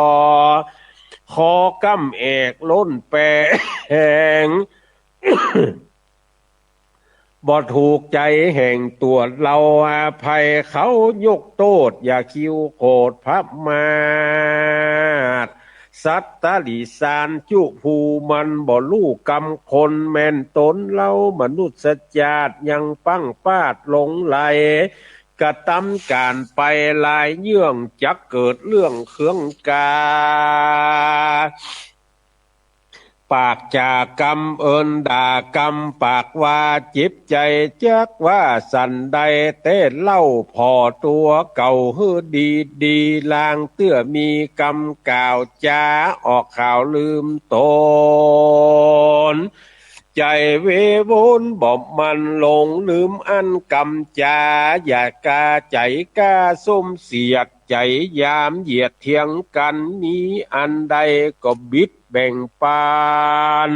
คอก้ำแอกล้นแปง บ่ถูกใจ๋แห่งตั๋วเฮา อภัยเขายกโต้ษ อย่าคิวโขดพระมาท สัตว์ตะหลิสารจุผู้ มันบ่ฮู้กำคน แม่นต๋นเฮามนุษย์จาติ ยังปั้งปาดหลงไหล กระตำก๋านไปหลายเยื่อง จักเกิดเรื่องเคืองกา ปากจ๋ากำเอิญด่ากำปากว่าเจ็บใจ๋ จักว่าสันใดแต๊เล่า ผ่อตั๋วเก่าหื้อดีดี ลางเตื้อมีกำกล่าวจ๋า ออกข่าวลืมต๋น ใจ๋เววนบ่มันหลงลืมอั้นกำจ๋า อย่ากาใจ๋กล้าส้มเสียด ใจ๋ยามเหยียดเถียงกั๋น มีอันใดก็บิดแบ่งปัน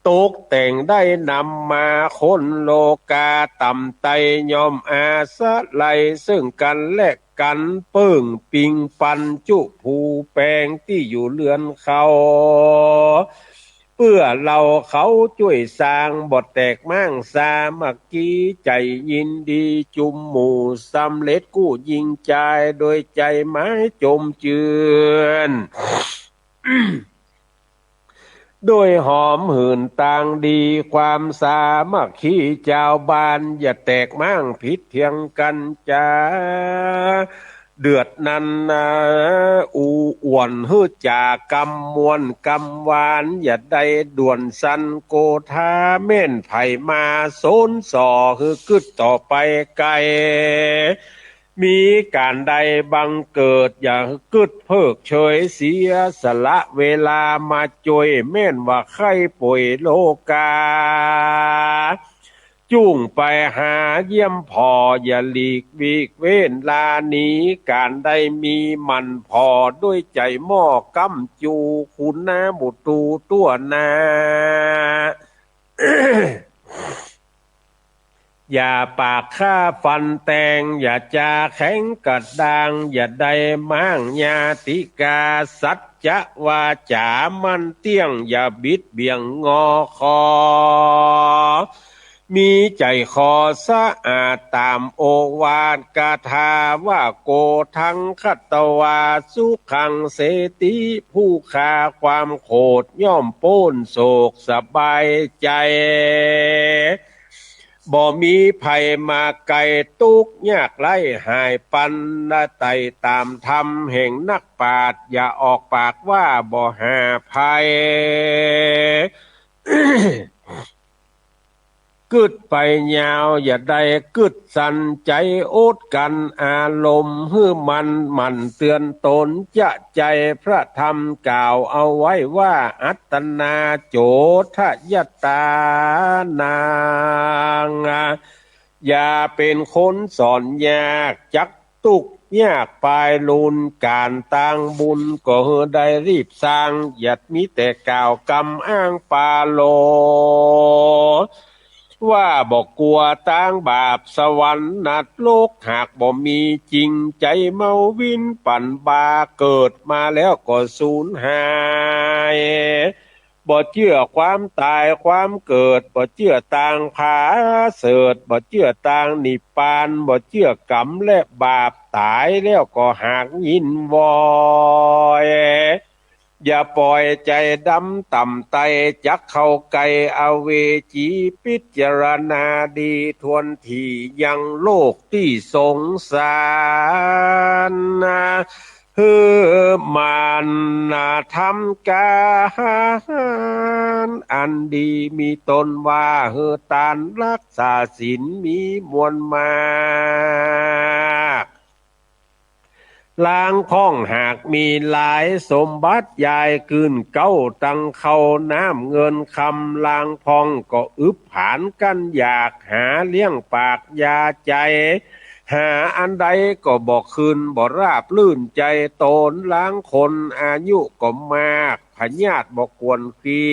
ตกแต่งได้นำมา คนโลก๋าต่ำไต้ย่อมอาศัยเซิ่งกั๋นและกั๋น เปิ้งปิงปันจุผู้แปง ตี้อยู่เฮือนเขา เปื้อเฮาเขาจ้วยสร้าง บ่แตกม้างสามัคคี ใจ๋ยินดีจุมหมู่ สำเร็จกู้ยิ่งจาย โดยใจ๋ไม้จมจื้น โดยหอมหื่นตางดี ความสามัคคีจาวบ้าน อย่าแตกม้างผิดเถียงกั๋นจ๋า เดือดนั้นนา อู้อ่วนหื้อจ๋ากำม่วนกำหวาน อย่าได้ด่วนสั่นโกธา แม่นใผมาสนส่อหื้อกึ๊ดต่อไปไก๋ มีก๋านใดบังเกิด อย่าหื้อกึ๊ดเพิกเฉย เสียสละเวลามาจ้วย แม่นว่าใค่ป่วยโลก๋า จุ่งไปหาเยี่ยมผ่อ อย่าหลีกวีกเว้นลาหนี ก๋านใดมีหมั่นผ่อ ด้วยใจ๋หม้อก้ำจู คุณนาบุตรูตั้วหน้า อย่าปากฆ่าฟันแตง อย่าจ๋าแข็งกระด้าง อย่าได้ม้างญาติกา สัจจะวาจ๋ามั่นเตี้ยง อย่าบิดเบี่ยงงอคอ มีใจ๋คอสะอาดต๋ามโอวาทกาถาว่า โกธัง คัตวา สุขัง เสติ ผู้ฆ่าความโขดย่อมป๊นโศกสบายใจ๋ บ่มีภัยมาไก๋ ตุ๊กข์ยากไร้หายปัน ละไต่ต๋ามธรรมแห่งนักปราชญ์ อย่าออกปากว่าบ่หาภัย กึ๊ดไปยาว อย่าได้กึ๊ดสั้น ใจ๋อดกั้นอารมณ์หื้อมั่น หมั่นเตือนต๋นจะใจ๋ พระธรรมกล่าวเอาไว้ว่า อัตตนา โจทยัตตานัง อย่าเป๋นคนสอนยาก จักตุ๊กข์ยากปายลูน ก๋านตางบุญก็หื้อได้รีบสร้าง อย่ามีแต่กล่าวกำอ้างปาโล ว่าบ่กั๋วตางบาปสวรรค์นรก หากบ่มีจริง ใจ๋เมาวินปั่นบา เกิดมาแล้วก็สูญหาย บ่เจื้อความต๋ายความเกิด บ่เจื้อตางผาเสริฐ บ่เจื้อตางนิพพาน บ่เจื้อกรรมและบาป ต๋ายแล้วก็หากยินวอย อย่าป่อยใจ๋ดำต่ำไต้ จักเข้าใก้อเวจี ปิจารณาดีถ้วนถี่ ยังโลกตี้สงสาร หื้อหมั่นทำก๋านอันดี มีต้นว่าหื้อตาน รักษาศีลมีมวลมาก ลางพ่องหากมีหลาย สมบัติยายกื้นเก๊า ตังข้าวน้ำเงินคำ ลางพ่องก็อึดผานกั้นอยาก หาเลี้ยงปากยาใจ๋ หาอันใดก็บ่คืน บ่ราบรื่นใจ๋ต๋น ลางคนอายุก็มาก พยาธิบ่กวนคี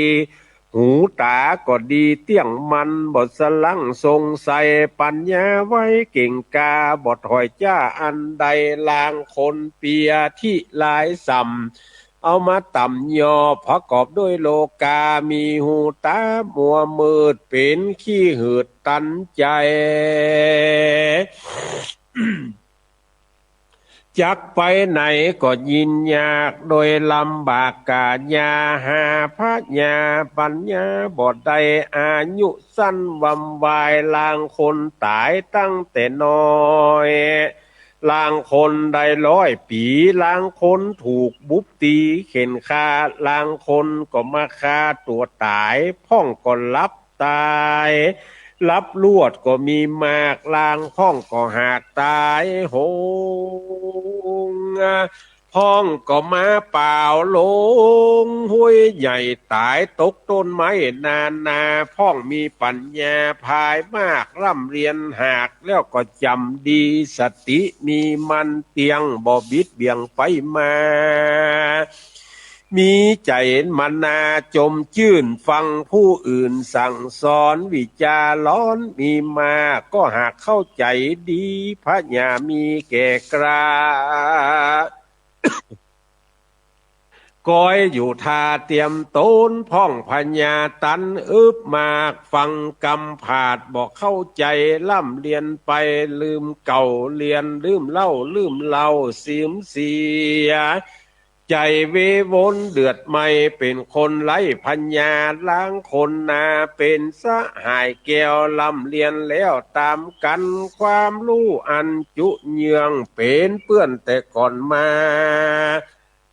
หูต๋าก็ดีเตี้ยงมั่น บ่สะลั้งสงสัย ปัญญาไวเก่งกล้า บ่ถอยจ้าอันใด ลางคนเปียธิหลายส่ำ เอามาต่ำยอ ประกอบด้วยโลกา มีหูต๋ามัวมืด เป๋นขี้หืดตันใจ๋ จักไปไหนก็ยินยาก โดยลำบากก๋ายา หาพยาปัญญาบ่ได้ อายุสั้นวำวาย ลางคนต๋ายตั้งแต่น้อย ลางคนได้ร้อยปี๋ ลางคนถูกบุบตีเข็นฆ่า ลางคนก็มาฆ่าตั๋วต๋าย พ่องก็หลับต๋าย หลับลวดก็มีมาก ลางพ่องก็หากต๋ายโหง พ่องก็มาเปล่าลงห้วยใหญ่ ต๋ายตกต้นไม้นานา พ่องมีปัญญาผายมาก ร่ำเรียนหาก แล้วก็จ๋ำดี สติมีมั่นเตี้ยง บ่บิดเบี่ยงไปมา มีใจ๋มนาจมจื้น ฟังผู้อื่นสั่งสอน วิจาร้อนมีมาก ก็หากเข้าใจ๋ดี พยามีแก่กล้า ก้อยอยู่ท่าเตรียมต๋น พ่องพยาตันอึบมาก ฟังกำผาดบ่เข้าใจ๋ ร่ำเรียนไปลืมเก่า เรียนลืมเล่า ลืมเล่าเสื่อมเสีย ใจ๋เววนเดือดไหม้ เป๋นคนไร้พยา ลางคนนาเป๋นสหายแก้ว ร่ำเรียนแล้วต๋ามกั๋น ความฮู้อันจุเยื้อง เป๋นเปื้อนแต่ก่อนมา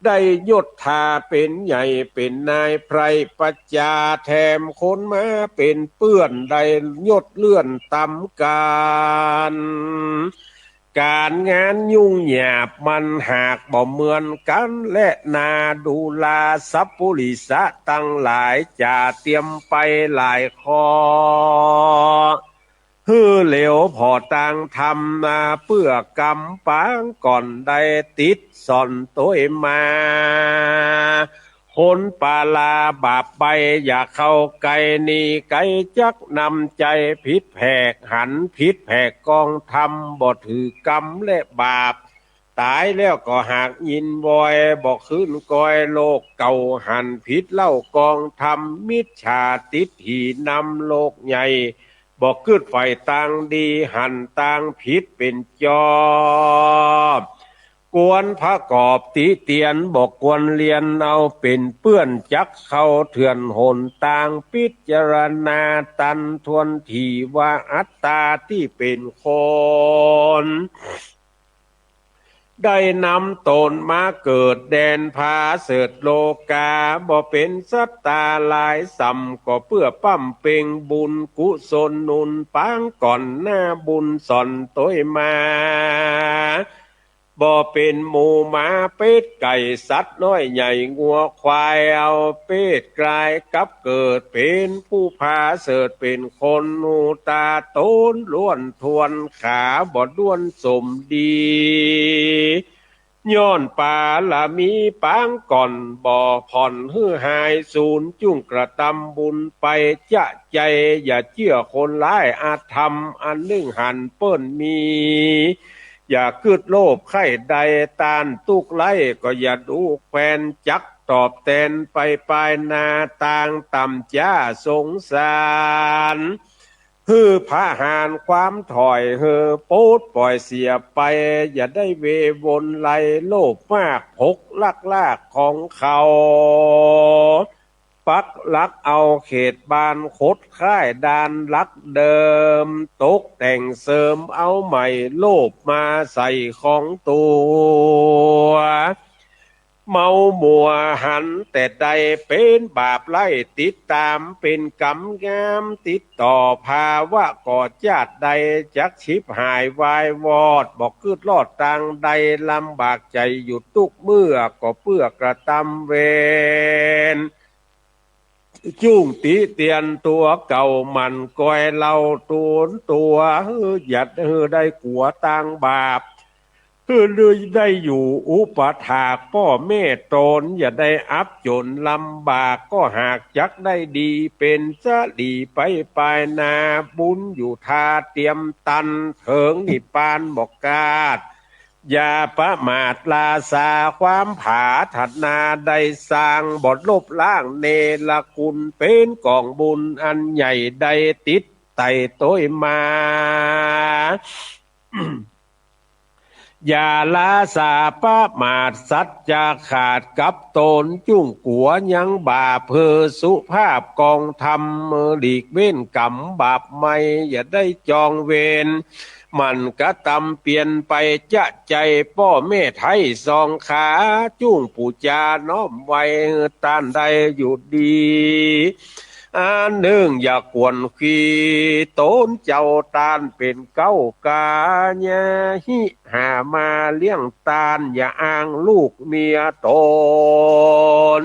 ได้ยศถาเป๋นใหญ่เป๋นนาย ไพร่ประจาแถมคนมาเป๋นเปื้อน ได้ยศเลื่อนต๋ามกั๋น ก๋านงานยุ่งยากมันหากบ่เหมือนกั๋น และนาดูลาสัพปุริสะตังหลาย จะเตรียมไปหลายข้อ หื้อเหลียวผ่อตางธรรมนา เปื้อกำปางก่อนได้ติดส่อนตวยมา คนปาลาบาปไป อย่าเข้าใก้ หนีไก๋จักนำใจ๋ ผิดแผกหัน ผิดแผกกองธรรม บ่ถือกำและบาป ต๋ายแล้วก็หากยินวอย บ่คืนกอย โลกเก่าหันผิดเล่ากองธรรม มิจฉาทิฏฐินำโลกใหญ่ บ่กึ๊ดใฝ่ตางดี หันตางผิดเป๋นจอบ ควรประกอบติเตียน บ่ควรเลียนเอาเป๋นเปื้อน จักเข้าเถื่อนหนตาง พิจารณาตันถ้วนถี่ ว่าอัตตาตี้เป๋นคน ได้นำต๋นมาเกิดแดนผาเสริฐโลกา บ่เป๋นสัตตาหลายส่ำ ก็เปื้อป้ำเป็งบุญกุศลหนุนปางก่อนหน้าบุญส่อนตวยมา บ่เป๋นหมูหมาเป็ดไก่สัตว์น้อยใหญ่งัวควาย เอาเป็ดกลายกลับเกิดเป๋นผู้ผาเสริฐเป๋นคน หูต๋าต๋นล้วนถ้วน ขาบ่ด้วนสมดี ย้อนปารมีปางก่อน บ่ผ่อนหื้อหายสูญ จุ่งกระตำบุญไปจะใจ๋ อย่าเจื้อคนร้ายอธรรม อันนึ่งหันเปิ้นมี อย่ากึ๊ดโลภใค่ได้ ต้านตุ๊กข์ไร้ก็อย่าดูแควน จักตอบแตนไปปายหน้า ตางต่ำจ๊าสงสาร ค หื้อผะหารความถ่อย หื้อปลดป่อยเสียไป อย่าได้เววนไหลโลภมาก ผกลักลากของเขา ปักหลักเอาเขตบ้าน คดค้ายด่านหลักเดิม ตกแต่งเสริมเอาใหม่ โลภมาใส่ของตั๋ว เมามัวหันแต่ใด เป๋นบาปไล่ติดต๋าม เป๋นกรรมงามติดต่อ ภาวะก่อจาติใด จักฉิบหายวายวอด บ่กึ๊ดรอดตางใด ลำบากใจ๋อยู่ตุ๊กเมื่อ ก็เปื้อกระตำเวร จุ่งติเตียนตั๋วเก่า หมั่นกอยเล่าต๋นตั๋ว หื้อหยัดหื้อได้กั๋วตางบาป หื้อได้อยู่อุปถากป้อแม่ต๋น อย่าได้อับจ๋นลำบาก ก็หากจักได้ดีเป๋นสะหลีไปปายหน้า บุญอยู่ท่าเตียมตัน เถิงนิพพานบ่กาด อย่าประมาทราสา ความผาถนาได้สร้าง บ่ลบล้างเนรคุณ เป๋นก๋องบุญอันใหญ่ ได้ติดไต่โตยมา อย่าราสาประมาท สัจจะขาดกับต๋น จุ่งกั๋วยังบาป หื้อสุภาพกองธรรม หลีกเว้นกรรมบาปใหม่ อย่าได้จองเวร หมั่นกระตำเปียรไปจะใจ๋ ป้อแม่ไท้สองขา จุ่งปู๋จาน้อมไหว้ ต้านได้อยู่ดี อันนึ่งอย่ากวนขี้ต๋นเจ้า ต้านเป๋นเก๊ากา อย่าหิหามาเลี้ยงต้าน อย่าอ้างลูกเมียต๋น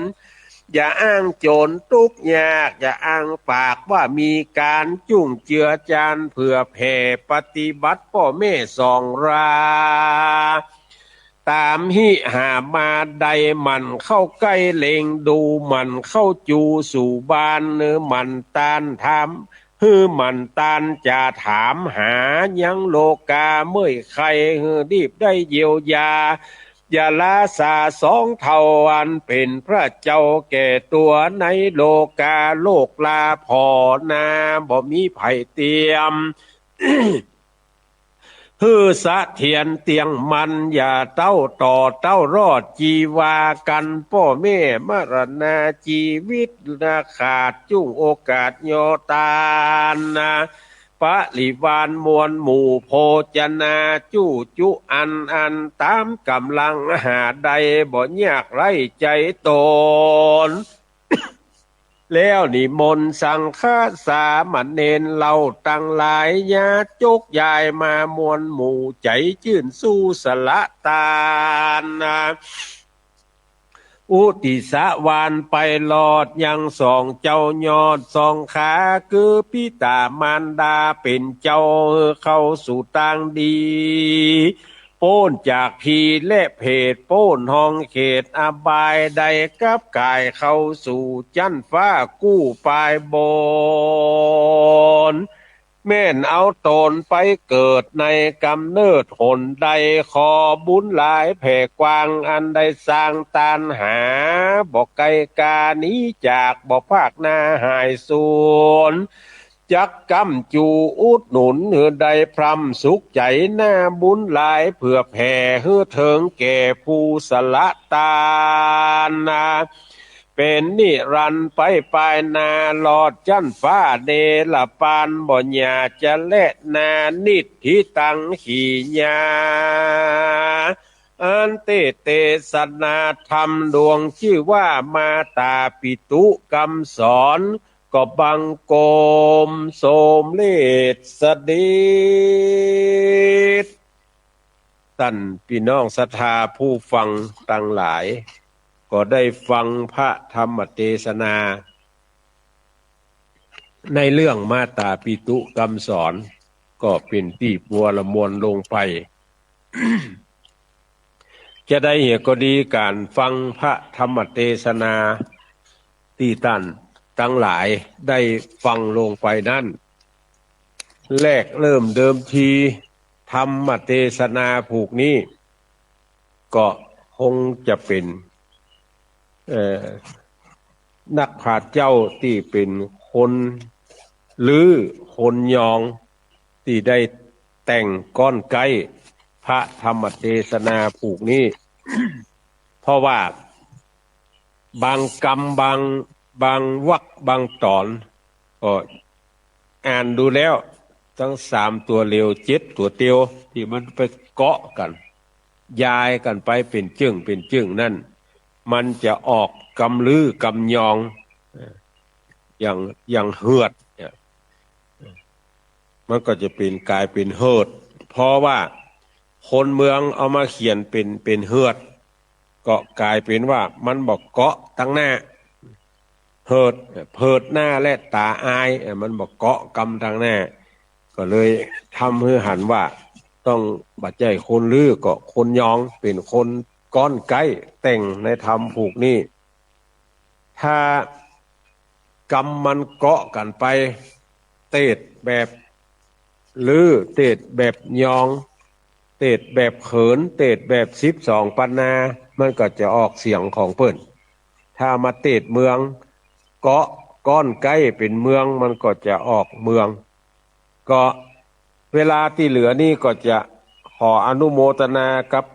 อย่าอ้างจ๋นตุ๊กยาก อย่าอ้างปากว่ามีก๋าน จุ่งเจือจานเผื่อแผ่ ปฏิบัติป้อแม่สองรา ต๋ามหิหามาได้ หมั่นเข้าใก้เล็งดู หมั่นเข้าจูสู่บ้าน หื้อหมั่นต้านถาม หื้อหมั่นต้านจะถามหายังโลกาเมื่อยใค หื้อรีบได้เยียวยา อย่าราสาสองเฒ่า อันเป๋นพระเจ้าแก่ตั๋ว ในโลกาโลกลาผ่อนา บ่มีใผเตียม หื้อเสถียรเตี้ยงมั่น อย่าเต้าต่อเต้ารอดจีวากั๋น ป้อแม่มรณาจีวิตนาขาด จุ่งโอกาสย่อต้านนา ปริวารมวลหมู่โภจนา จู้จุอันอัน ต๋ามก๋ำลังหาได้ บ่ยากไร้ใจ๋ต๋น แล้วนิมนต์สังฆะสามเณรเหล่าตังหลาย ญาติโยกย้ายมามวลหมู่ ใจ๋จื้นสู้สละตานนา อุทิศวานไปรอดยังสองเจ้ายอดสองขา คือปิต๋ามารดาเป๋นเจ้า เข้าสู่ตางดี ป๊นจากผีและเปรต ป๊นห้องเขตอบาย ได้กลับก๋ายเข้าสู่จั๊นฟ้ากู้ปายบน แม่นเอาต๋นไปเกิดในก๋ำเนิดหนใด ขอบุญหลายแผ่กว้าง อันได้สร้างตานหา บ่ไกลก๋าหนีจาก บ่พรากหน้าหายสูญ จักก้ำจูอุดหนุน หื้อได้พร่ำสุขใจ๋ นาบุญหลายเผื่อแผ่ หื้อเถิงแก่ผู้สละตานนา เป๋นนิรันดร์ไปปายหน้า รอดจั๊นฟ้าเนรปาน บ่หย่าจะแลนา นิฏฐิตัง ขีญา อันเตศน์เตสนาธรรมดวงจื้อว่ามาต๋าปิตุกำสอน ก็บังคมสมเร็จเสด็จ ต้านปี้น้องศรัทธาผู้ฟังตังหลาย ก็ได้ฟังพระธรรมเตสนา ในเรื่องมาต๋าปิตุกำสอน ก็เป๋นตี้บัวละมวลลงไป จะใดเหียก็ดี ก๋านฟังพระธรรมเตสนาตี้ต้านตังหลายได้ฟังลงไปนั้น แรกเริ่มเดิมทีธรรมเตสนาผูกนี้ ก็คงจะเป๋น เอ่อ นักปราชญ์เจ้าตี้เป๋นคน ลือคนยอง ตี้ได้แต่งก้อนใก้พระธรรมเตสนาผูกนี้ เพราะว่าบางกำ บาง บางวรรคบางต๋อน ก็อ่านดูแล้ว ตึงสามตั๋วเหลียว เจ็ดตั๋วเตียว ตี้มันไปเกาะกั๋น ยายกั๋นไปเป๋นจึ่งเป๋นจึ่งนั้น มันจะออกกำลือกำยอง เอ่อ อย่าง อย่างเฮือดเนี่ย มันก็จะเป๋น ก๋ายเป๋นเฮือด เพราะว่าคนเมืองเอามาเขียนเป๋น เป๋นเฮือด ก็ก๋ายเป๋นว่ามันบ่เกาะตังหน้า เฮือด เผิดหน้าและต๋าอาย เอ่อ มันบ่เกาะกำตังหน้า ก็เลยทำหื้อหันว่า ต้องบ่ใจ้คนลือ ก็คนยอง เป๋นคนก้อนใก้แต่งในธรรมผูกนี้ ถ้ากำมันเกาะกั๋นไป เตสน์แบบลือ เตสน์แบบยอง เตสน์แบบเขิน เตสน์แบบสิบสองปันนา มันก็จะออกเสียงของเปิ้น ถ้ามาเตสน์เมือง เกาะก้อนใก้เป๋นเมือง มันก็จะออกเมือง ก็เวลาตี้เหลือนี้ก็จะขออนุโมตนากับ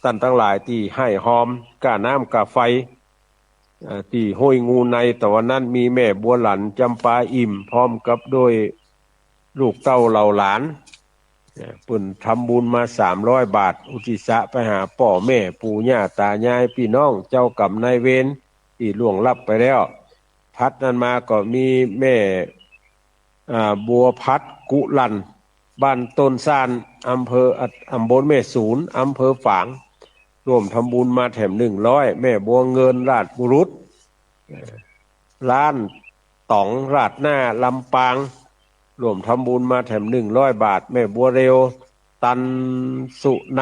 ต้านตังหลายตี้ให้ฮอมก้าน้ำก้าไฟ เอ่อ ตี้ห้วยงูใน ตะวันนั้นมีแม่บัวหลั่น จำปาอิ่ม พร้อมกับด้วยลูกเต้าเหล่าหลาน เอ่อ เปิ้นทำบุญมาสามร้อยบาท อุทิศไปหาป้อแม่ปู่ย่าต๋ายายปี้น้อง เจ้ากรรมนายเวรตี้ล่วงลับไปแล้ว ถัดนั้นมาก็มีแม่ อ่า บัวพัด กุลัน บ้านต้นซ่าน อำเภอ อ่ะ ต๋ำบลแม่สูน อำเภอฝาง ร่วมทำบุญมาแถมหนึ่งร้อย แม่บัวเงิน ราชบุรุษ เอ่อ ร้านต๋องราดหน้า ลำปาง ร่วมทำบุญมาแถมหนึ่งร้อยบาท แม่บัวเร็ว ตันสุน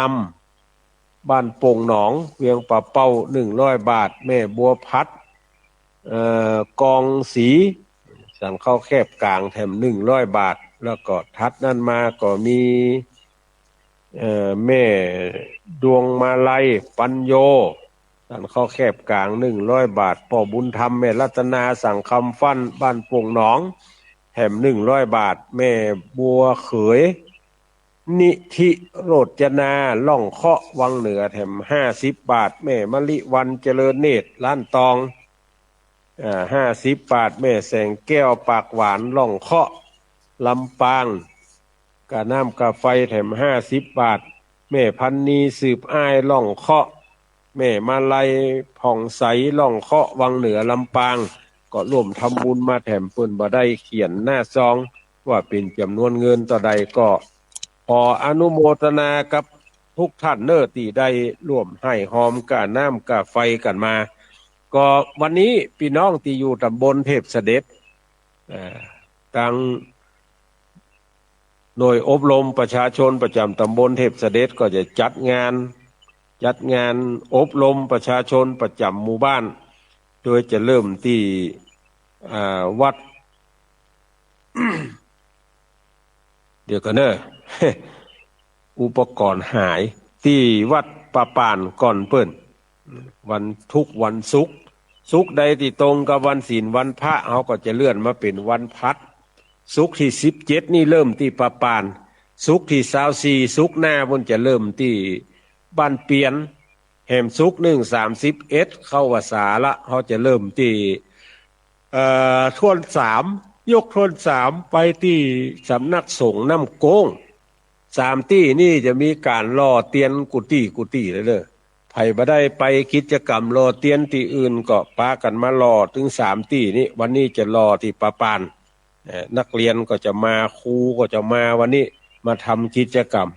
ำ บ้านโป่งหนอง เวียงป่าเป้า หนึ่งร้อยบาท แม่บัวพัด เอ่อ กองศรี สันข้าวแคบก๋าง แถมหนึ่งร้อยบาท แล้วก็ถัดนั้นมาก็มี เอ่อ แม่ดวงมาลัย ปัญโย สันข้าวแคบก๋าง หนึ่งร้อยบาท ป้อบุญธรรม แม่รัตนา สังคำฟั่น บ้านโป่งหนอง แถมหนึ่งร้อยบาท แม่บัวเขย นิธิโรจนา ล่องเคาะ วังเหนือ แถมห้าสิบบาท แม่มะลิวรรณ เจริญเนตร ร้านตอง อ่า ห้าสิบบาท แม่แสงแก้ว ปากหวาน ล่องเคาะ ลำปาง ก้าน้ำก้าไฟ แถมห้าสิบบาท แม่พันนี สืบอ้าย ล่องเคาะ แม่มาลัย ผ่องใส ล่องเคาะ วังเหนือ ลำปาง ก็ร่วมทำบุญมาแถม เปิ้นบ่ได้เขียนหน้าซองว่าเป๋นจ๋ำนวนเงินเต้าใด ก็ขออนุโมตนากับทุกท่านเน้อ ตี้ได้ร่วมให้ฮอมก้าน้ำก้าไฟกั๋นมา ก็วันนี้ปี้น้องตี้อยู่ต๋ำบลเทพเสด็จ เอ่อ ตางหน่วยอบรมประชาชนประจ๋ำต๋ำบลเทพเสด็จก็จะจัดงาน จัดงานอบรมประชาชนประจ๋ำหมู่บ้าน โดยจะเริ่มตี้ อ่า วัด เดี๋ยวก่อนเน้อ อุปกรณ์หาย ตี้วัดป่าป่านก่อนเปิ้น วัน ทุกวันศุกร์ ศุกร์ใดตี้ตรงกับวันศีลวันพระ เฮาก็จะเลื่อนมาเป๋นวันพัด ศุกร์ตี้สิบเจ็ดนี่เริ่มตี้ป่าป่าน ศุกร์ตี้ซาวสี่ ศุกร์หน้าปู้นจะเริ่มตี้บ้านเปียน แหมศุกร์นึ่ง สามสิบเอ็ด เข้าพรรษาละ เฮาจะเริ่มตี้ เอ่อ ถ้วนสาม ยกถ้วนสาม ไปตี้สำนักสงฆ์น้ำโก้ง สามตี้นี่จะมีก๋านหล่อเตียนกู้ตี้กู้ตี้เลยเน้อ ใผบ่ได้ไปกิจกรรมหล่อเตียนตี้อื่นก็ปากั๋นมาหล่อตึงสามตี้นี้ วันนี้จะหล่อตี้ป่าป่าน เอ่อ นักเรียนก็จะมา ครูก็จะมา วันนี้มาทำกิจกรรม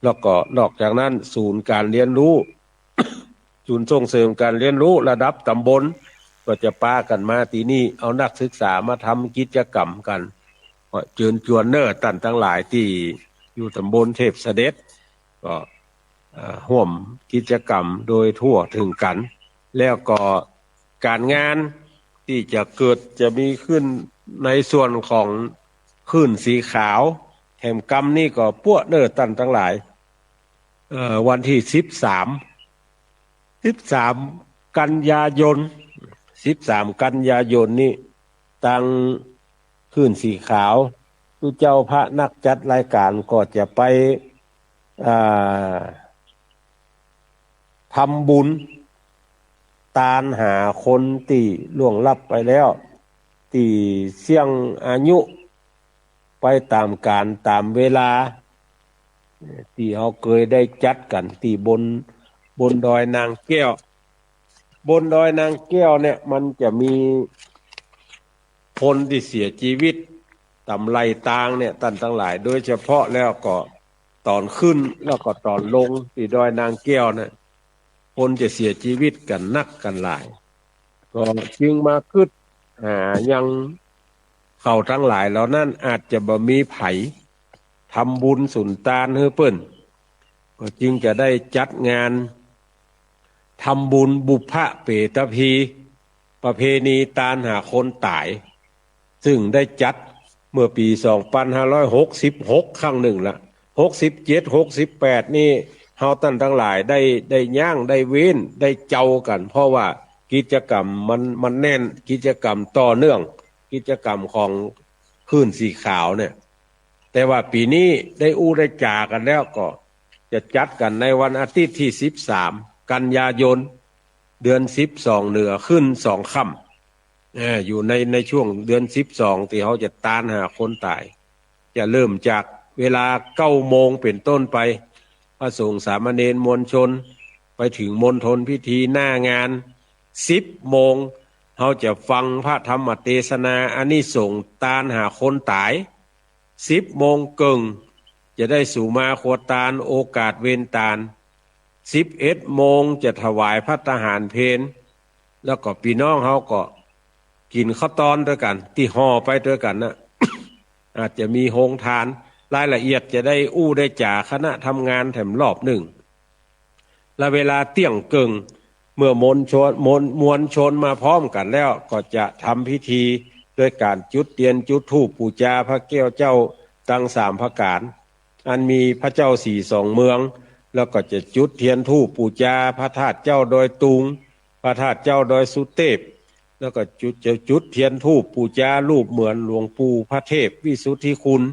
แล้วก็นอกจากนั้นศูนย์การเรียนรู้ ศูนย์ส่งเสริมการเรียนรู้ระดับต๋ำบล ก็จะปากั๋นมาตี้นี่ เอานักศึกษามาทำกิจกรรมกั๋น ก็เจิญจวนเน้อต้านตังหลายตี้อยู่ต๋ำบลเทพเสด็จ ก็ เอ่อ ฮ่วมกิจกรรมโดยทั่วเถิงกั๋น แล้วก็ก๋านงานตี้จะเกิดจะมีขึ้นในส่วนของคลื่นสีขาว แหมกำนี้ก็ป๊ะเน้อต้านตังหลาย เอ่อ วันตี้สิบสาม สิบสามกันยายน สิบสามกันยายนนี้ ตาง คลื่นสีขาว ตุ๊เจ้าพระนักจัดรายก๋านก็จะไป อ่า ทำบุญตานหาคนตี้ล่วงลับไปแล้ว ตี้เสี้ยงอายุไปต๋ามก๋าลต๋ามเวลา ตี้เฮาเกยได้จัดกั๋นตี้บน บนดอยนางแก้ว บนดอยนางแก้วเนี่ยมันจะมีคนตี้เสียจีวิตต๋ามไหล่ตางเนี่ย ต้านตังหลาย โดยเฉพาะแล้วก็ต๋อนขึ้นแล้วก็ต๋อนลงตี้ดอยนางแก้วเนี่ย คนจะเสียจีวิตกั๋นนักกั๋นหลาย ก็จึงมาคึดหายังเขาตังหลายเหล่านั้นอาจจะบ่มีใผทำบุญสุนตานหื้อเปิ้น ก็จึงจะได้จัดงานทำบุญบุพเพตพี ประเพณีตานหาคนต๋าย ซึ่งได้จัดเมื่อปี๋สองปันห้าร้อยหกสิบหก ครั้งนึ่งละ หกสิบเจ็ด หกสิบแปด นี่ เฮาต้านตังหลายได้ ได้ย้าง ได้เว้น ได้เจ้ากั๋น เพราะว่ากิจกรรมมัน มันแน่น กิจกรรมต่อเนื่อง กิจกรรมของคลื่นสีขาวเนี่ย แต่ว่าปี๋นี้ได้อู้ได้จ๋ากั๋นแล้ว ก็จะจัดกั๋นในวันอาทิตย์ตี้สิบสาม กันยายน เดือนสิบสองเหนือขึ้นสองค่ำ เอ่อ อยู่ใน ในช่วงเดือนสิบสองตี้เฮาจะตานหาคนต๋าย จะเริ่มจากเวลาเก้าโมงเป๋นต้นไป พระสงฆ์สามเณรมวลชน ไปเถิงมณฑลพิธีหน้างาน สิบโมง เฮาจะฟังพระธรรมเตสนาอานิสงส์ตานหาคนต๋าย สิบโมงเกิ่ง จะได้สุมาครัวตานโอกาสเวนตาน สิบเอ็ดโมงจะถวายภัตตาหารเพล แล้วก็ปี้น้องเฮาก็กิ๋นข้าวตอนตวยกั๋น ตี้ห่อไปตวยกั๋นนะ อาจจะมีโฮงตาน รายละเอียดจะได้อู้ได้จ๋าคณะทำงานแถมรอบนึ่ง และเวลาเตี้ยงเกิ่ง เมื่อมวลชน มวล มวลชนมาพร้อมกั๋นแล้ว ก็จะทำพิธีโดยก๋านจุดเตียนจุดธูปปู๋จาพระแก้วเจ้าตังสามประก๋าน อันมีพระเจ้าสี่สองเมือง แล้วก็จะจุดเตียนธูปปู๋จาพระธาตุเจ้าดอยตุง พระธาตุเจ้าดอยสุเตพ แล้วก็จุด จะจุดเตียนธูปปู๋จารูปเหมือนหลวงปู่พระเทพวิสุทธิคุณ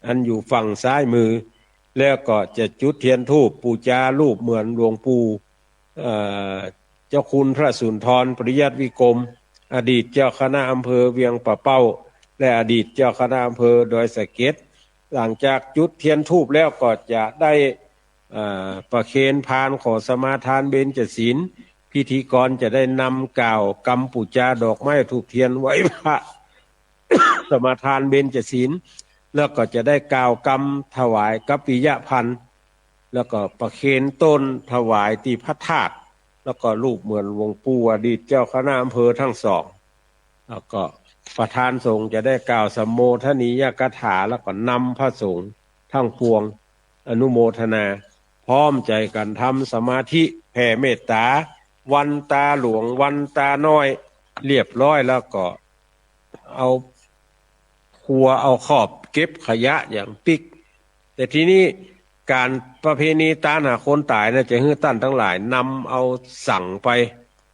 อันอยู่ฝั่งซ้ายมือ แล้วก็จะจุดเตียนธูปปู๋จารูปเหมือนหลวงปู่ เอ่อ เจ้าคุณพระสุนทรปริยัติวิกรม อดีตเจ้าคณะอำเภอเวียงป่าเป้า และอดีตเจ้าคณะอำเภอดอยสะเก็ด หลังจากจุดเตียนธูปแล้วก็จะได้ เอ่อ ประเคนพานขอสมาทานเบญจศีล พิธีกรจะได้นำกล่าวกำปู๋จาดอกไม้ธูปเตียนไหว้พระ สมาทานเบญจศีล แล้วก็จะได้กล่าวกำถวายกัปปิยภัณฑ์ แล้วก็ประเคนต้นถวายตี้พระธาตุ แล้วก็รูปเหมือนหลวงปู่อดีตเจ้าคณะอำเภอทั้งสอง แล้วก็ประธานสงฆ์จะได้กล่าวสัมโมทนียกถา แล้วก็นำพระสงฆ์ทั้งปวงอนุโมทนา พร้อมใจ๋กั๋นทำสมาธิแผ่เมตต๋า วันตาหลวง วันตาน้อย เรียบร้อยแล้วก็ เอาครัวเอาคอบเก็บขยะอย่างปิ๊ก แต่ทีนี้ก๋านประเพณีตานหาคนต๋ายนะ จะหื้อต้านตังหลายนำเอาสังไป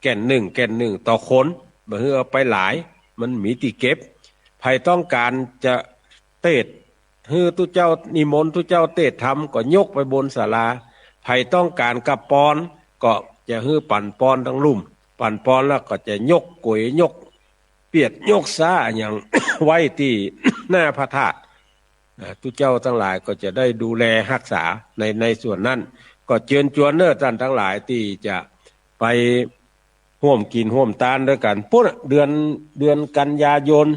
แก่นนึ่ง แก่นนึ่งต่อคน บ่หื้อเอาไปหลาย มันมีตี้เก็บ ใผต้องก๋านจะเตสน์ หื้อตุ๊เจ้านิมนต์ตุ๊เจ้าเตสน์ธรรมก็ยกไปบนศาลา ใผต้องก๋านกับปอนก็จะหื้อปั๋นปอนตังลุ่ม ปั๋นปอนแล้วก็จะยกก๋วยยกเปียดยกซ้าอะหยัง ไว้ตี้หน้าพระธาตุ อ่า ตุ๊เจ้าตังหลายก็จะได้ดูแลฮักษาใน ในส่วนนั้น ก็เจิญจวนเน่อต้านตังหลายตี้จะไปฮ่วมกิ๋นฮ่วมตานตวยกั๋น ปุ้น เดือน เดือนกันยายน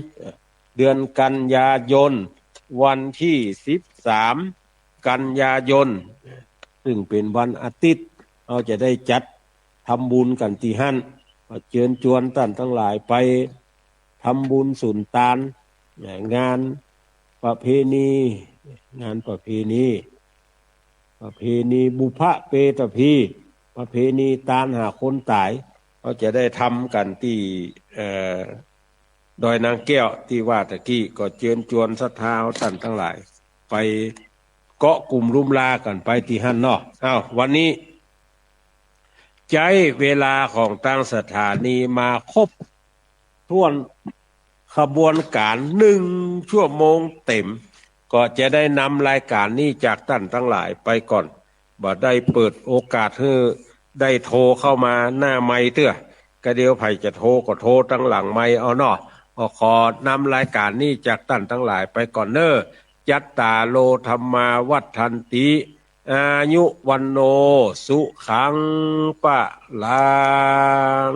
เดือนกันยายน วันตี้สิบสามกันยายน ซึ่งเป๋นวันอาทิตย์ เฮาจะได้จัดทำบุญกั๋นตี้หั้น ก็เจิญจวนต้านตังหลายไปทำบุญสุนตาน งานประเพณี งานประเพณี ประเพณีบุพเพตพี ประเพณีตานหาคนต๋าย เฮาจะได้ทำกั๋นตี้ เอ่อ ดอยนางแก้วตี้ว่าตะกี้ ก็เจิญจวนศรัทธาต้านตังหลาย ไปเกาะกุมลุ้มลากั๋นไปตี้หั้นเนาะ อ้าว วันนี้ ใจ๊เวลาของตางสถานีมาครบถ้วน ขบวนก๋านหนึ่งชั่วโมงเต็ม ก็จะได้นำรายก๋านนี้จากต้านตังหลายไปก่อน บ่ได้เปิดโอกาสหื้อได้โทรเข้ามาหน้าไมค์เตื้อ ก็เดี๋ยวใผจะโทรก็โทรตังหลังไมค์เอาเนาะ ก็ขอนำรายก๋านนี้จากต้านตังหลายไปก่อนเน้อ จัตตาโร ธัมมา วัฑฒันติ อายุ วัณโณ สุขัง พะลัง